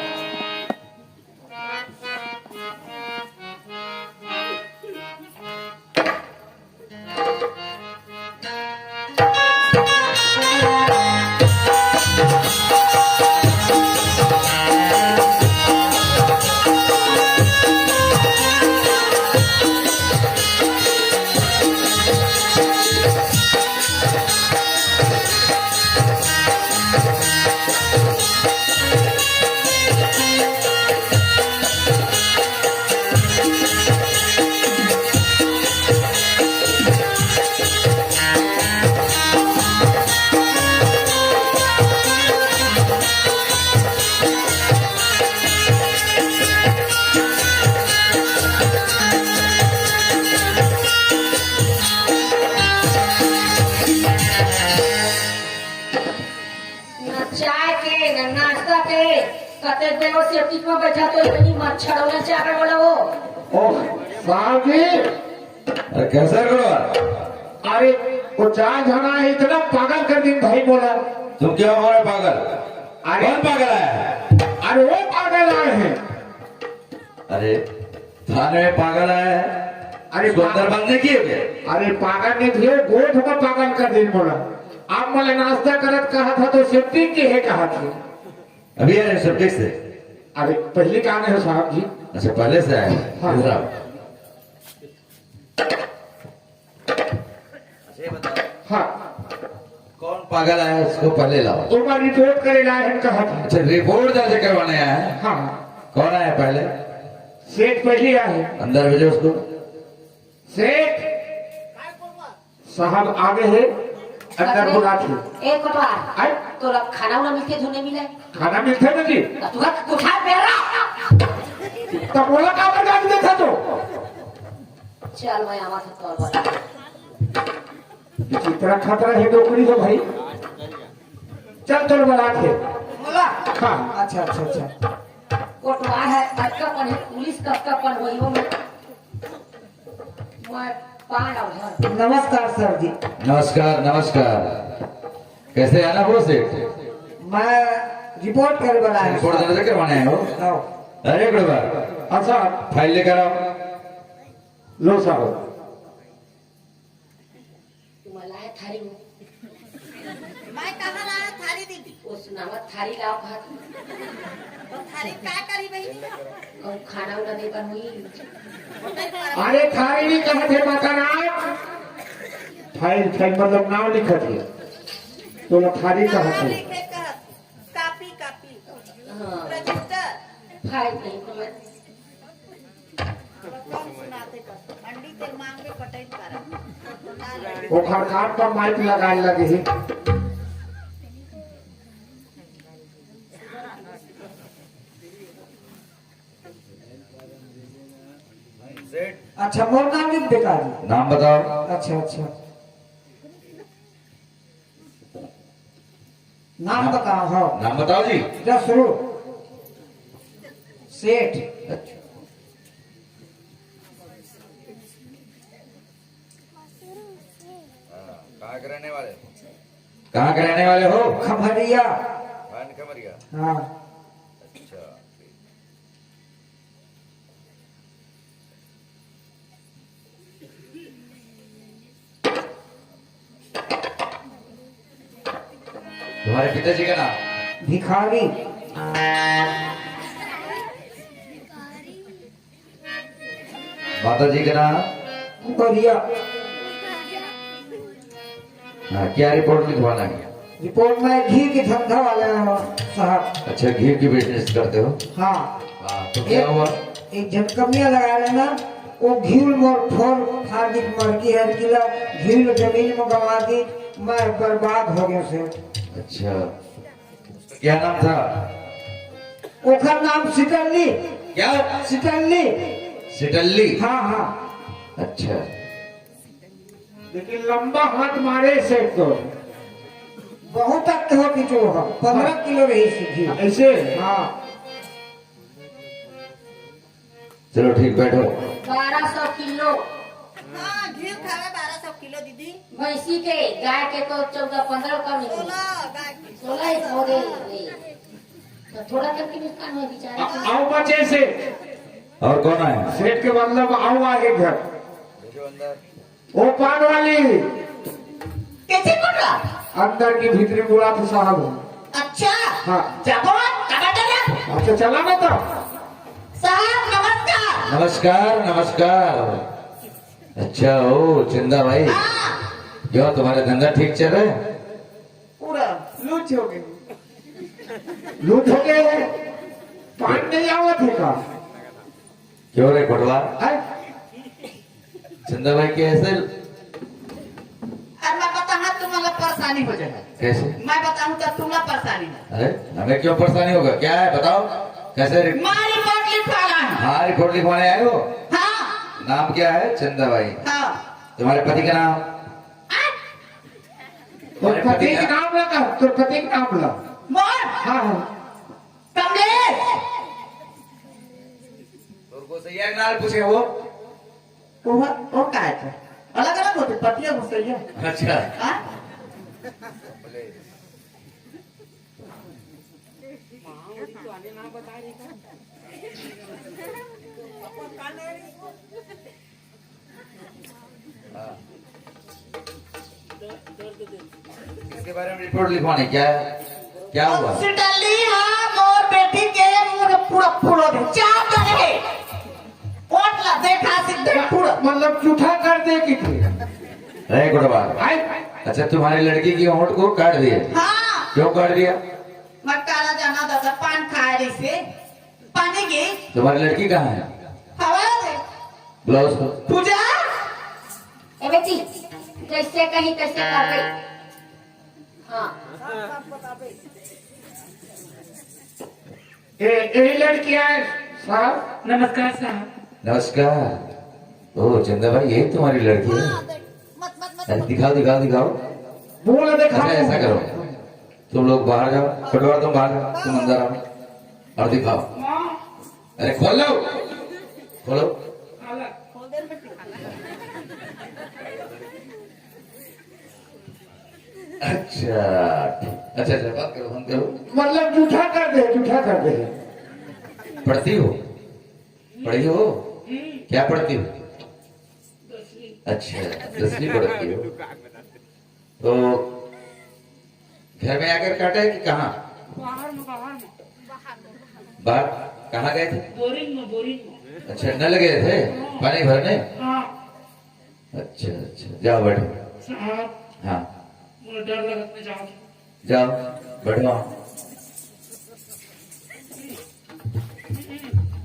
ना चाय के, ना नाश्ता के, कते देर से सीट में बैठा तो इतनी मच्छर होना चाह रहा बोला वो। ओह, साहब जी। अरे कैसा करो? अरे, वो चार जना है, इतना पागल कर दिन भाई बोला। तुम क्यों हो रहे पागल? अरे कौन पागल आया है? अरे वो पागल आए हैं। अरे थाने में पागल आया है? अरे उसको अंदर पागल बंद नहीं किए क्या? अरे पागल नहीं थे, गोठ में पागल कर दिन बोला। आप बोले नाश्ता करत कहा था तो सेफ्टी के है कहा थे। अभी आए सब कैसे? अरे पहले कहाँ गए हो साहब जी? अच्छा पहले से आए हैं। हाँ। इधर आओ। अच्छा, ये बताओ। हाँ। कौन पागल आया है, उसको पहले लाओ। तुम्हारी रिपोर्ट करे लाए हैं, कहा था। अच्छा, रिपोर्ट दर्ज करवाने आया है? हाँ। कौन आया पहले? सेठ पहले आए हैं। अंदर भेजो उसको। सेठ साहब आगे है, अंदर बुला के। ए कोटवार, आए? तोला खाना उना मिलथे धुने मिले? खाना मिलथे ना जी। तो तू कोठा पे रहा। तो बोला का बता देता तो। चल, मैं आवा था तोर बता। विचित्र खतरा है डोकरी हो भाई। चल तोर बरात है। बोला? हाँ। अच्छा, अच्छा, अच्छा। कोटवार है, कतका पन है, पुलिस कतका पन वही हो मैं। मैं पान आऊ घर। नमस्कार सर जी। नमस्कार, नमस्कार। कैसे आना हो सेठ? मैं रिपोर्ट करे बर आया हूँ। रिपोर्ट दर्ज करवाने आए हो? आओ। अरे गुड़बा, अच्छा। फाइल लेकर आओ। लो साहब। तुम लाए थारी हो? मैं कहाँ लाया थारी दीदी? वो सुनावा थारी लाओ भात। तो थारी का करी बहिनी? और खाना उना दे बर हुई। अरे थारी नहीं कहा थे माता राम। फाइल, फाइल मतलब नाम लिखत है। तो लो थारी कहा नाम थे। लिखे कहत। Copy, copy. हाँ। रजिस्टर। फाइल नहीं तो मैं कौन सुनाथे कस? अंडी तेल मांग के पटई पारा। ओखर कान पर माइक लगाए लगे हे। अच्छा, मोर नाम लिख दे का जी? नाम बताओ। अच्छा, अच्छा। नाम बताओ, हाँ। नाम बताओ जी। जा शुरू। सेठ। अच्छा। रहने वाले? कहाँ के रहने वाले हो? खमरिया। हाँ, खमरिया। हाँ। अच्छा। तुम्हारे पिताजी का नाम? भिखारी। माता जी का नाम? बढ़िया। हाँ, क्या रिपोर्ट लिखवाना है? रिपोर्ट में घी के धंधा वाले हैं साहब। अच्छा, घी की बिजनेस करते हो? हाँ। हाँ, तो क्या एक, हुआ? एक झटकमिया लगा लेना, वो घी मोर फोर फाड़ दी, मर की हर किला घी जमीन में गवा दी, मैं बर्बाद हो गया से। अच्छा, क्या नाम था? ओखर नाम सिटल्ली। क्या? सिटल्ली। सिटल्ली? हाँ, हाँ। अच्छा। लेकिन लंबा हाथ मारे से तो। बहुत तक हो कि जो हो, पन्द्रह किलो रही सीधी। ऐसे? हाँ। चलो ठीक, बैठो। बारह सौ किलो। हाँ, घी खावे बारह सौ किलो दीदी। भैंसी के, गाय के तो चौदह पन्द्रह कम ही। सोलह गाय के। सोलह ही हो गए। तो थोड़ा करके नुकसान हो बेचारा। आ-, आओ बच्चे से। और कौन आए? सेठ के मतलब आओ आगे घर। भेजो अंदर। ओ पान वाली। कैसे बोल रहा? अंदर की भीतरी बुला तो साहब हो। अच्छा। हाँ। जाबो, कबाटा जा। अच्छा, चला ना तो। साहब, नमस्कार। नमस्कार, नमस्कार। अच्छा, ओ चंदा भाई, हाँ। क्यों, तुम्हारा धंधा ठीक चल रहा है? पूरा लूट हो गए। लूट हो गए? पान नहीं आवा थे का? क्यों रे कोटवार? हैं? चंदा भाई कैसे? अरे मैं बताऊँ, तुम्हारा परेशानी हो जाएगा। कैसे? मैं बताऊँ तो तुम्हारा परेशानी है। अरे, हमें क्यों परेशानी होगा? क्या है, बताओ। कैसे रि- माँ रिपोर्ट लिखवाना है। हाँ, रिपोर्ट लिखवाने आए हो? हाँ। नाम क्या है? चंदा भाई। हाँ। तुम्हारे पति का नाम? हाँ? तोर पति के नाम ला का? तोर पति के नाम ला। मोर? हाँ, हाँ। कमलेश। तोर गोसैया के नाम पूछे हो? वो, वो का है तो? अलग अलग होते, पतिया गोसैया। अच्छा। हाँ? हाँ। इसके बारे में रिपोर्ट लिखवानी, क्या, क्या हुआ? हॉस्पिटल ली, हाँ, मोर बेटी के मुंह पूरा फुलो दे, चाप करे। ओट ला देखा सीधे पूरा। मतलब जूठा कर दे की थी। अरे गुड़वा। आय। अच्छा, तुम्हारी लड़की की ओट को काट दिए? हाँ। क्यों काट दिया? मैं काला जाना दादा, पान खाए रही से। पानी की? तुम्हारी लड़की कहाँ है? हवा में। बुलाओ उसको। पूजा? ए बेटी, कैसे कहीं कैसे कर रही? हाँ। ए, यही लड़की है साहब। नमस्कार साहब। नमस्कार। ओ चंदा भाई, यही तुम्हारी लड़की है? हाँ, देख, मत, मत, मत। अरे दिखाओ, दिखाओ, दिखाओ। बोला देखा। अच्छा, ऐसा करो, तुम लोग बाहर जाओ, पटवार तुम बाहर जाओ, तुम अंदर आओ और दिखाओ। अरे खोल लो, खोलो। अच्छा, अच्छा, अच्छा, बात करो, बंद करो। मतलब जूठा कर दे, जूठा कर दे। पढ़ती हो? पढ़ी हो? क्या पढ़ती हो? अच्छा, दसवीं पढ़ती हो। तो घर में आकर काटा है कि कहाँ? बाहर में, बाहर में। बाहर कहाँ गए थे? बोरिंग में, बोरिंग में। अच्छा, नल गए थे पानी भरने? हाँ। अच्छा, अच्छा, जाओ बैठो। साहब। हाँ। मुझे डर लगत में जाओ। जाओ, बैठो।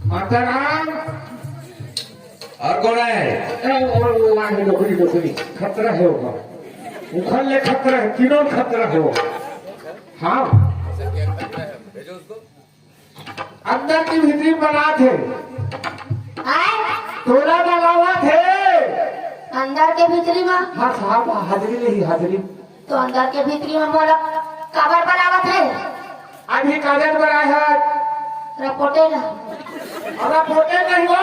माता राम। और कौन है? ए, वो, वो, वो, वो, नौकरी, नौकरी। खतरा है होगा। उखल ले खतरा है, तीनों खतरा है होगा। हाँ। भेजो उसको। अंदर की भीतरी बलात है। आय? तोला बलावत है। अंदर के भीतरी में? हाँ साहब, हाजिरी नहीं, हाजिरी। तो अंदर के भीतरी में मोला काबर बलावत है? अभी कागज बनाए है। रिपोर्टे ना। अरे रिपोर्टे नहीं हो,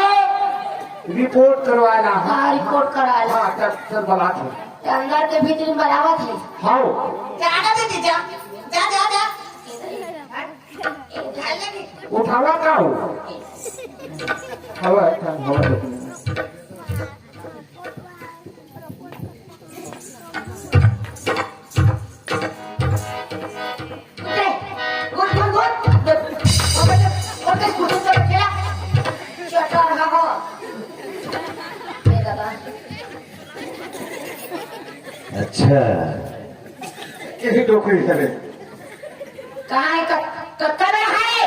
रिपोर्ट करवाना है। हाँ, रिपोर्ट कराए ला। हाँ, डॉक्टर बलात है। अंदर के भीतरी में बराबर है। हाँ। जा, जा, जा, जा, जा, जा, जा। उठा ले। उठावा का हो? हवा, हवा। उठ, उठ, उठ, उठ। उठ, उठ, उठ, उठ, उठ, उठ, उठ। चटा रहा हो। ए दादा। अच्छा। यही डोकरी करे। कहाँ है? कब, कब, कब रहा है?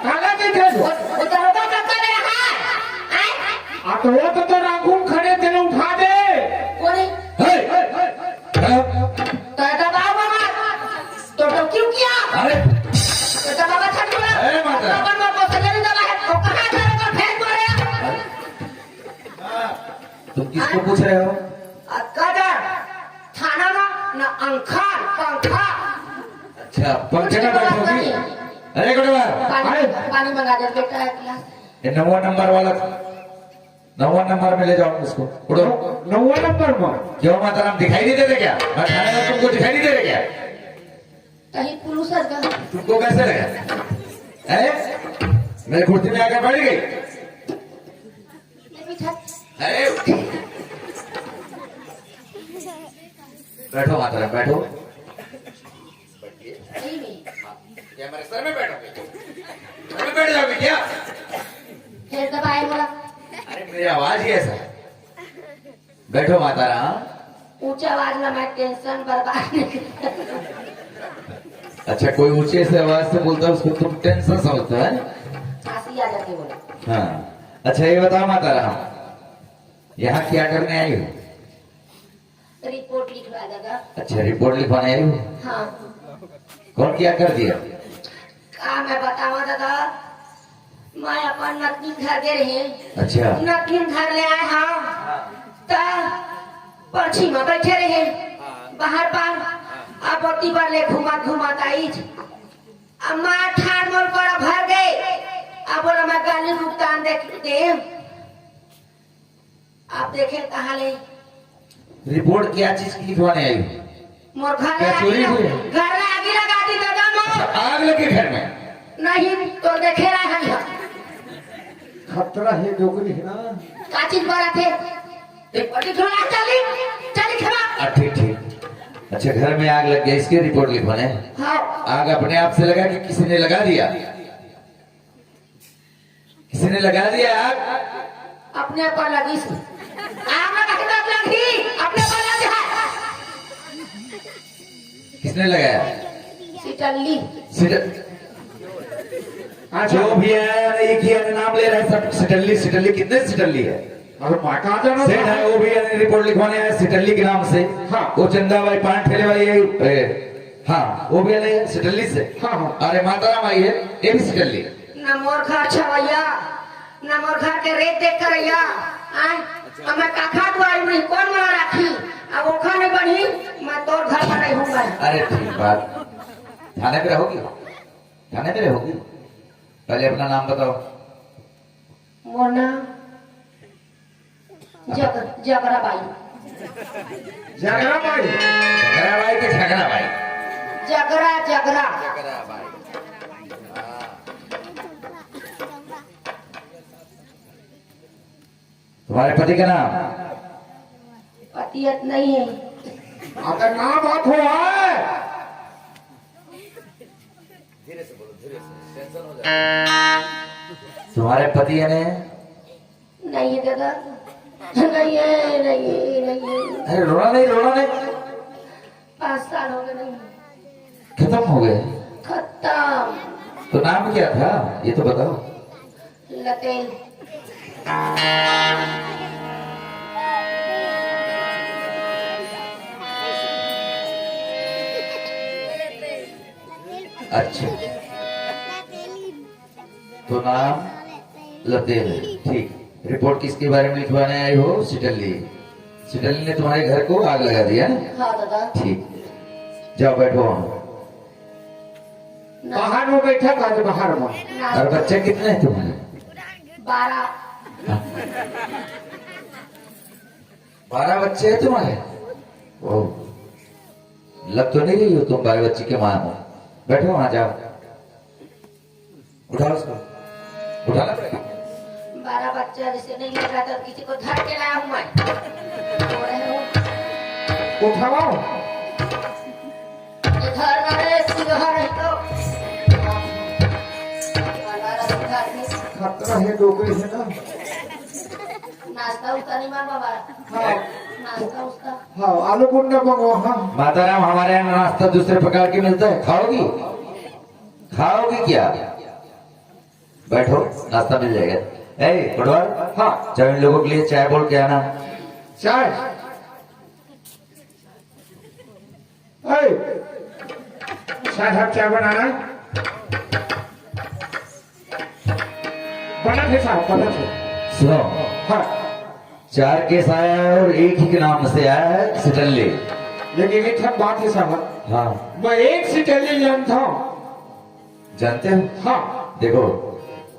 काला के थे। वो, वो दरोगा कब, कब रहा है? हैं? आ तो वो तो, तो राखून खड़े थे, उठा दे। कौन है? हे, हे, हे, हे। तो दबाओ बाबा। तो, तो क्यों किया? अरे। तो दबाओ बाबा, छट बोला। अरे माता। तो अपन वो पोस्टर नहीं दबा है। वो कहाँ है? तो फेंक मारे। तुम किसको पूछ रहे हो? आ, कदर, थाना ना, ना अंखार, पंखा। अच्छा, पंखे में बैठोगी? अरे, गुडवा, पानी, अरे। पानी मंगा दे बेटा, एक गिलास। ये नौवा नंबर वाला, नौवा नंबर में ले जाओ उसको। उठो। नौवा नंबर में? क्यों माता राम, दिखाई नहीं देते क्या? मैं थाने में तुमको दिखाई नहीं दे रहे क्या? कहीं पुलिस आ गया। तुमको कैसे लगा? हैं? मेरे कुर्सी में आकर बैठ गई। अरे, बैठो माता राम, बैठो। क्या मेरे सर में बैठोगे? सर में बैठ जाओगे क्या? फिर दबाए बोला। अरे, मेरी आवाज ही ऐसा है। बैठो माता राम। ऊंचा आवाज में मैं टेंशन बर्बाद नहीं करता। अच्छा, कोई ऊंचे से आवाज से बोलता है, उसको तुम टेंशन समझते हो, है? खांसी आ जाती बोला। हाँ। अच्छा, ये बताओ माता राम, यहाँ क्या करने आई हो? रिपोर्ट लिखवा दादा। अच्छा, रिपोर्ट लिखवाने आई हो? हाँ। कौन क्या कर दिया? का मैं बतावा दादा, मैं अपन नतनीन घर गे रहे। अच्छा। नतनीन घर ले आए हाँ, त परछी में बैठे रहे बाहर पर। अब ओती बर ले घूमत घूमत आईच, अब मार ठार मोर पर भर गए। अब बोला मैं गली भुगतान दे दे। आप देखे कहाँ ले? रिपोर्ट क्या चीज की लिखवाने आई हो? मोर घर क्या आगी चोरी लग-, हुई है? घर में आगी लगा दी दादा मोर। अच्छा, आग लगी घर में? नहीं, तो देखे रहा है। खतरा है डोकरी है ना। का चीज बोला थे? रिपोर्ट लिखवा, चली, चली खबा। आ, ठीक, ठीक। अच्छा, घर में आग लग गई, इसकी रिपोर्ट लिखवाने? हाँ। आग अपने आप से लगा कि किसी ने लगा दिया? किसी ने लगा दिया आग? अपने पर लगी से। आग लगा के बात लगी, अपने पर लगी है। किसने लगाया? सिटल्ली। सिट-, अच्छा। जो भी आया, नहीं किया, नाम ले रहे सब, सिटल्ली, सिटल्ली, कितने सिटल्ली है? अरे, माँ कहाँ जाना सेठ था? है, वो भी यानी रिपोर्ट लिखवाने आया सिटल्ली के नाम से। हाँ। वो चंदा भाई पान ठेले वाली है, ए, हाँ, वो भी यानी सिटल्ली से। हाँ, हाँ। अरे, माता राम आई है, ये भी सिटल्ली। ना मोर घर छवैया, ना मोर घर के रेत देख करैया। आय, अब मैं काखा दुआरी में कौन मोला राखी? अब ओखा नहीं बनी, मैं तोर घर पर नहीं हूँ मैं। अरे, ठीक बात। थाने पे रहोगी? थाने पे रहोगी? पहले अपना नाम बताओ। मोर नाम जग-, जगरा बाई। जगरा बाई। जगरा बाई के झगरा बाई? जगरा, जगरा। जगरा बाई। हाँ। तुम्हारे पति का नाम? पति अत नहीं है। अगर नाम बात हो है। धीरे से बोलो, धीरे से, टेंशन हो जाए। तुम्हारे पति यानी? नहीं है दादा, नहीं है, नहीं है, नहीं है। अरे, रोना नहीं, रोना नहीं। पाँच साल हो गए, नहीं है। खत्म हो गए? खत्म। तो नाम क्या था, ये तो बताओ। लतेल। अच्छा, तो नाम लतेल है। ठीक, रिपोर्ट किसके बारे में लिखवाने आई हो? सिटल्ली। सिटल्ली ने तुम्हारे घर को आग लगा दिया ना? हाँ दादा। ठीक, जाओ बैठो वहाँ। ना। बाहर में बैठा था, आज बाहर में। ना। और बच्चे कितने हैं तुम्हारे? बारह। बारह बच्चे हैं तुम्हारे? लग तो नहीं रही हो तुम बाल बच्ची के माँ हो? बैठो वहां, जाओ, उठाओ उसको, उठाना पड़ेगा। बारह बच्चा जैसे नहीं लगा तो किसी को धर के लाया हूँ मैं। उठाओ। ये घर वाले सिंह रहे तो खतरा है, डोकरी है ना। नाश्ता उस्ता नहीं मांगा बाबा। हाँ। नाश्ता उस्ता। हाँ, आलू गुंडा मंगवा, हाँ। माताराम, हमारे यहाँ नाश्ता दूसरे प्रकार की मिलता है, खाओगी? खाओगी क्या? बैठो, नाश्ता मिल जाएगा। ए, पटवार, हाँ। जब इन लोगों के लिए चाय बोल के आना। चाय? ए, साहब, चाय बनाना है? बना थे साहब, बना थे। सुनो। हाँ। चार केस आया है और एक ही के नाम से आया है, सिटल्ली। लेकिन एक ठन बात है साहब। हाँ। मैं एक सिटल्ली जानता हूँ। जानते हो? हाँ। देखो,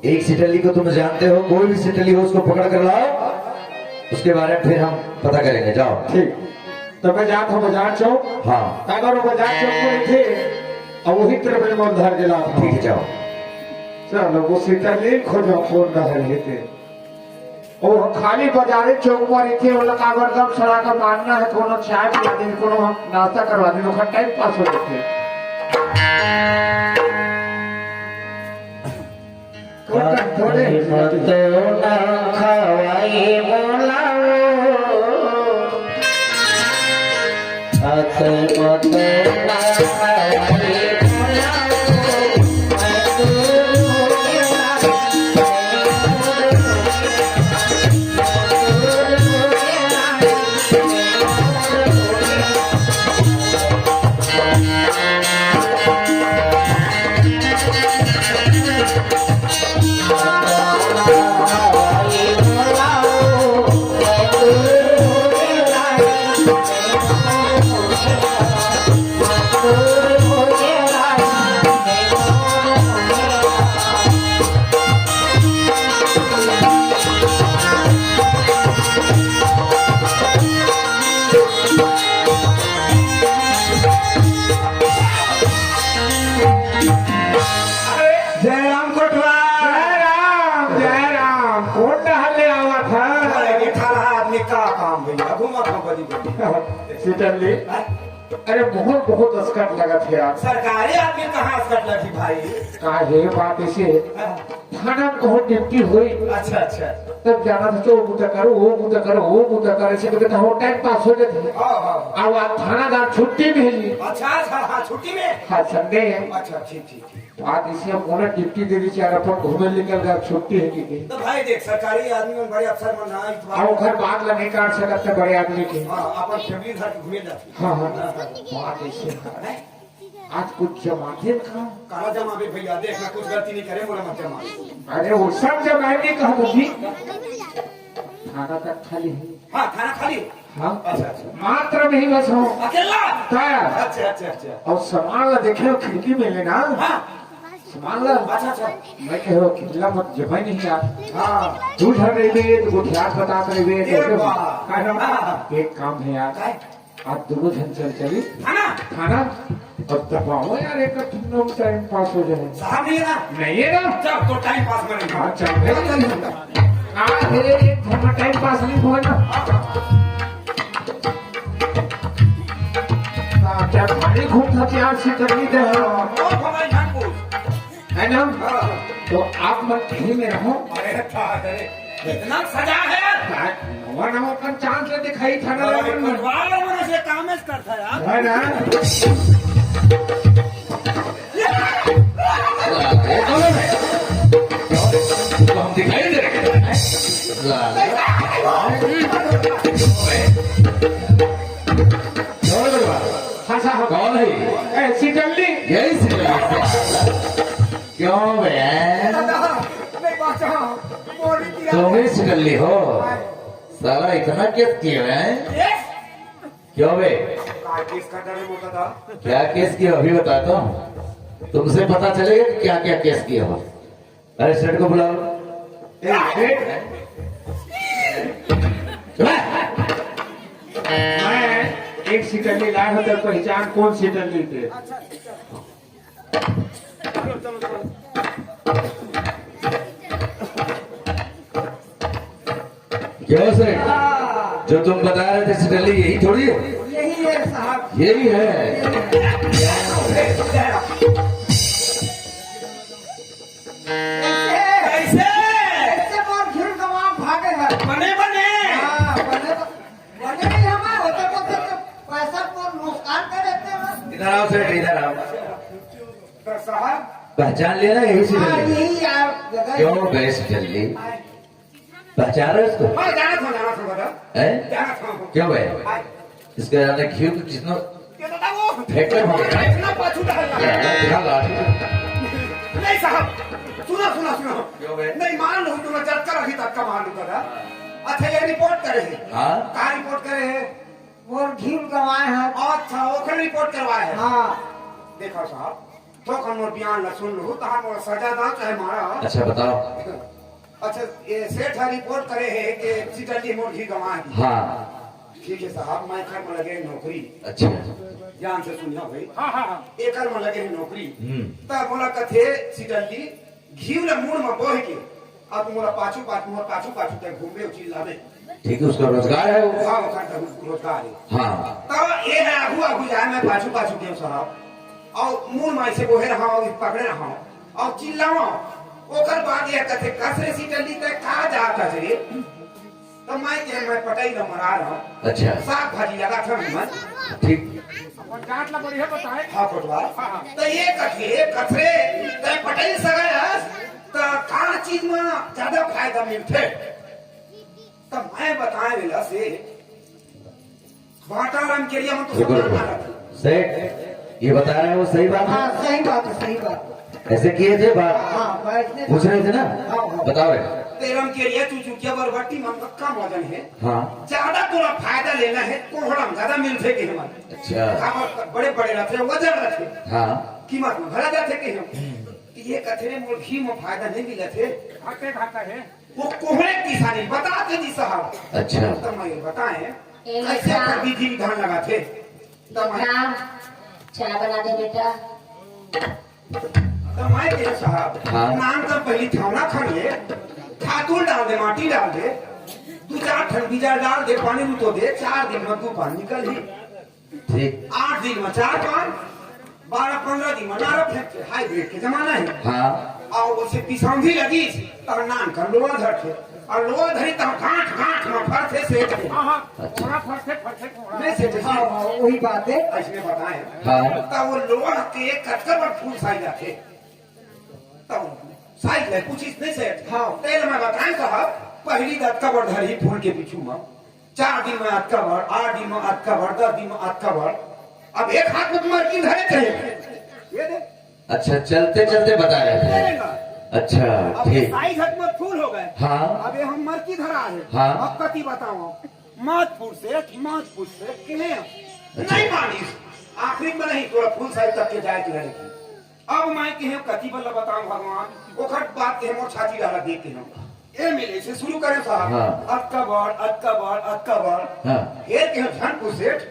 एक सिटल्ली को तुम जानते हो, कोई भी सिटल्ली हो, उसको पकड़ कर लाओ, उसके बारे में फिर हम पता करेंगे। जाओ। ठीक। तो मैं जात हूँ बाजार चौक। हाँ। अगर वो बाजार चौक में थे, और वही तरफ में मैं उधार के लात हूँ। ठीक है, जाओ। चलो, वो सिटल्ली खोजो, कौन रहे थे। ओ, खाली बाजारे चौक पर रहिथे, ओला काबर गम सड़ा के मारना है, कोनो चाय पिला दे, कोनो हम नाश्ता करवा दे, ओखर टाइम पास हो जाथे। थोड़ा, थोड़े। मत ना खवाई मोला। जय राम कोटवार। जय राम, जय राम। कौन डहर ले आवत है? अरे, ये ठहरा आदमी का काम भैया, घूमत हो बड़ी बड़ी। सिटल्ली। हाँ? अरे, बहुत, बहुत असकट लगत है यार। सरकारी आदमी कहाँ असकट लगी भाई? का हे बात इसे? हाँ। थाना में कहूँ ड्यूटी होई। अच्छा, अच्छा। तब जाना था, तो वो बुता करो, वो बुता करो, वो बुता करो, ऐसे करके तो टाइम पास हो जाता है। हाँ, हाँ। अब आज थानादार छुट्टी भेजी। अच्छा, अच्छा, हाँ, छुट्टी में? हाँ, संडे है। अच्छा, ठीक, ठीक, ठीक। बात इसे अब बोला, ड्यूटी दे दी, चार अपन घूमे निकल गया, छुट्टी है कि नहीं? तो भाई देख, सरकारी आदमी मन, बड़े अफसर मन ना, इतवार और घर बात ला नहीं काट सकते बड़े आदमी के। हाँ, अपन फैमिली घर घूमे जाते। हाँ, हाँ। हाँ, हाँ। बात ऐसे है। आज कुछ जमाथे का? काला जमावे भैया, देख, मैं कुछ गलती नहीं करे, मोला मत जमा। अरे, वो सब जमाए नहीं कहा तो भी। थाना तक खाली है। हाँ, थाना खाली है। हाँ। अच्छा, अच्छा। मात्र में ही बस हूँ। अकेला? हाँ। अच्छा, अच्छा, अच्छा। और सामान ला देखे हो खिड़की में लेना। हाँ। सामान ला। अच्छा, अच्छा। मैं कहे हो अकेला मत जमा नहीं यार। हाँ। तू घर रहिबे, तो गुठियात बतात रहिबे, ये तो बात। कहे हो, हाँ। एक काम है यार। काय? आज दुगो झन चल चली थाना। थाना। अब दबाओ यार, एक ठन टाइम पास हो जाए। साहब नहीं है ना? नहीं है ना? चल, तो टाइम पास में नहीं। हाँ, चल, चल, चल, चल। हाँ, मेरे एक घंटा टाइम पास नहीं हुआ ना। हाँ, क्या भारी घूम था, प्यार से कर ली दे। बहुत हमारी जान को। है ना? हाँ। तो आप मन यहीं में रहो। अरे, था, अरे, इतना सजा है यार। नवा नवा अपन चांस ले दिखाई था ना, अरे, अपन। कोटवार मन से काम करता यार। है ना? ये कौन है? तो हम दिखाई दे रहे हैं। हाँ, साहब। कौन है? ए, सिटल्ली। यही सिटल्ली। क्यों बे? दादा, नहीं बाचा। मोड़ी दिया। तुम ही सिटल्ली हो? साला इतना केस किए हैं? केस? क्यों बे? का केस का डर है वो दादा? क्या केस किया अभी बताता हूँ, तुमसे पता चलेगा कि क्या क्या केस किया हो। अरे सेठ को बुलाओ। ए, सेठ? मैं एक सिटल्ली लाए हो तो पहचान कौन सिटल्ली थे? क्यों से? हाँ। जो तुम बता रहे थे सिटल्ली, यही थोड़ी है? यही है साहब। यही है। कैसे? कैसे? कैसे मोर घिव गंवा भागे है? बने, बने। हाँ, बने, बने नहीं हमारे होते, होते तो पैसा तो नुकसान कर देते हैं। इधर आओ सेठ, इधर आओ। तो साहब। पहचान लिया ना, यही से हाँ, मिले। यही यार, जगह। क्यों बे सिटल्ली? पहचान रहे हो इसको? हाँ, जाना था, जाना था, बता। हैं? जाना था। क्यों बे? हाँ। इसके ज्यादा घिव तो कितना ये तो था वो। फेंकले हो गया। इतना पाछू डालना। क्या लाठी? नहीं साहब, सुनो, सुनो, सुनो। क्यों बे? नहीं, मान लो, तुमने झटका रखी, धक्का मार दूंगा था। अच्छा, ये रिपोर्ट करे है। हाँ? कहाँ रिपोर्ट करे है? मोर घिव गंवाए हैं। अच्छा, ओखर रिपोर्ट करवाए हैं। हाँ। देखो साहब, तो हम मोर बयान ला सुन लो, तो हम मोर सजा दा, चाहे मारा। अच्छा, बताओ। अच्छा, ये सेठ हा रिपोर्ट करे है कि सिटल्ली मोर घिव गंवाए हैं। हाँ। ठीक है साहब, मैं कर में लगे नौकरी। अच्छा। ध्यान से सुनियो भाई। हाँ, हाँ, हाँ। एकर में लगे है नौकरी। हम्म। तब मोला कथे सिटल्ली, घिव ला मुड़ में बोह के, अब मोला पाछू पाछू, मोर पाछू पाछू तक घूमे चिल्लावे। ठीक है, उसका रोजगार है वो। हाँ, ओकर तो रोजगार है। हाँ। तो ये है आगू आगू जाए, मैं पाछू पाछू गेव साहब, और मुड़ में ऐसे बोहे रहा हूँ, पकड़े रहा हूँ, और चिल्लावा। ओकर बाद ये कथे, "कस रे सिटल्ली, तै का जात हस रे?" तो मैं कहे, "मैं पटई ला मरा रहा हूँ।" अच्छा। साग भाजी लगा था मैं। ठीक। अपन जात ला बढ़िया बताए। हाँ, कोटवार। हाँ, हाँ। तो ये कथे, "कस रे, तै पटई सगा हस, तो का चीज में ज्यादा फायदा मिलथे?" तो मैं बताए वेला से, भाटा राम केरिया में तो रुको, सब रुको। मारा था। सेठ, ये बता रहे हैं वो सही बात है? हाँ, सही बात है, सही बात है। ऐसे किए थे बात? हाँ, बैठने पूछ रहे थे ना? हाँ, हाँ। बताओ रे। तेरम केरिया चुचुकिया बरबट्टी मन का कम वजन है। हाँ। ज्यादा तोला फायदा लेना है, कोहड़ा में ज्यादा मिलथे के हमन। अच्छा। काबर बड़े बड़े रहते, वजन रहते। हाँ। कीमत में भरा जाथे के हम। ये कथे रे मोर घी में फायदा नहीं मिलथे। घाटे घाटा है। वो कोहड़े किसानी बता दे जी साहब। अच्छा। तो मैं ये बताएं, ए, कैसे हाँ। कर विधि विधान लगाथे? तो मैं हाँ, चाय बना दे बेटा। तो मैं कहे साहब, हाँ। नान तो पहली ठौना खन ले, खातून डाल दे, माटी डाल दे, दू चार ठन बीजा डाल दे, पानी में तो दे, चार दिन में दू पान निकल ही। ठीक। आठ दिन में चार पान, बारह पंद्रह दिन में नारा फेंकथे, हाइब्रिड के जमाना है। हाँ। और उसे पिसौंधी लगी, तो नान कर लोहा धरथे, और लोहा धरी तो गांठ गांठ में फरथे सेठ के। हाँ, हाँ, अच्छा। थोड़ा फरथे, फरथे, थोड़ा। नहीं सेठ, हाँ, हाँ, वही बात है। ऐसने बताए। हाँ। तो वो लोहा के कतका बार फूल साई जाथे। तब साइज ले पूछिस नहीं सेठ। हाँ। तेल में बताए साहब, पहली दत कबर धरी फूल के पीछू में, चार दिन में अतका बड़, आठ दिन में अतका बड़, दस दिन में अतका बड़। अब एक हाथ में तुम्हारे की धरे थे। ये दे। अच्छा, चलते चलते बता रहे थे। चलेगा। अच्छा, अब ठीक। साइज हाथ में फूल हो गए। हाँ। अब ये हम मर की धरा है। हाँ। अब कति बताओ, मात फूट से, मात फूट से, किने? अच्छा। नहीं मानिस। आखिरी में नहीं, थोड़ा फूल साइज तक के जाए के लड़की। अब मैं कहे कति बल्ला बताऊं भगवान, ओखर बात के मोर छाती डाला देख के हम। ए मिले से शुरू करें साहब। हाँ। अतका बड़, अतका बड़, अतका बड़। हाँ। हेर के हम झन पूछ सेठ,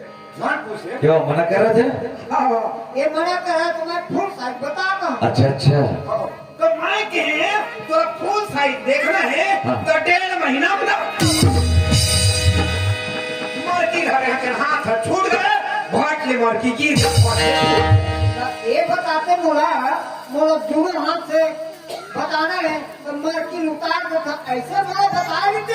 झन पूछ सेठ। क्यों मना कर रहे थे? हाँ, ये मना कर रहा तो मैं फूल साइज बता रहा हूँ। अच्छा, अच्छा। हाँ, तो मैं कहे, तोरा फूल साइज देखना है, हाँ। तो डेढ़ महीना में ना। मरकी धरे के हाथ छूट गए, भाट ले मरकी की। ये बताते मोला, मोला दोनों हाथ से बताना है, तो मरकी उतार के था, ऐसे मोला बता देते।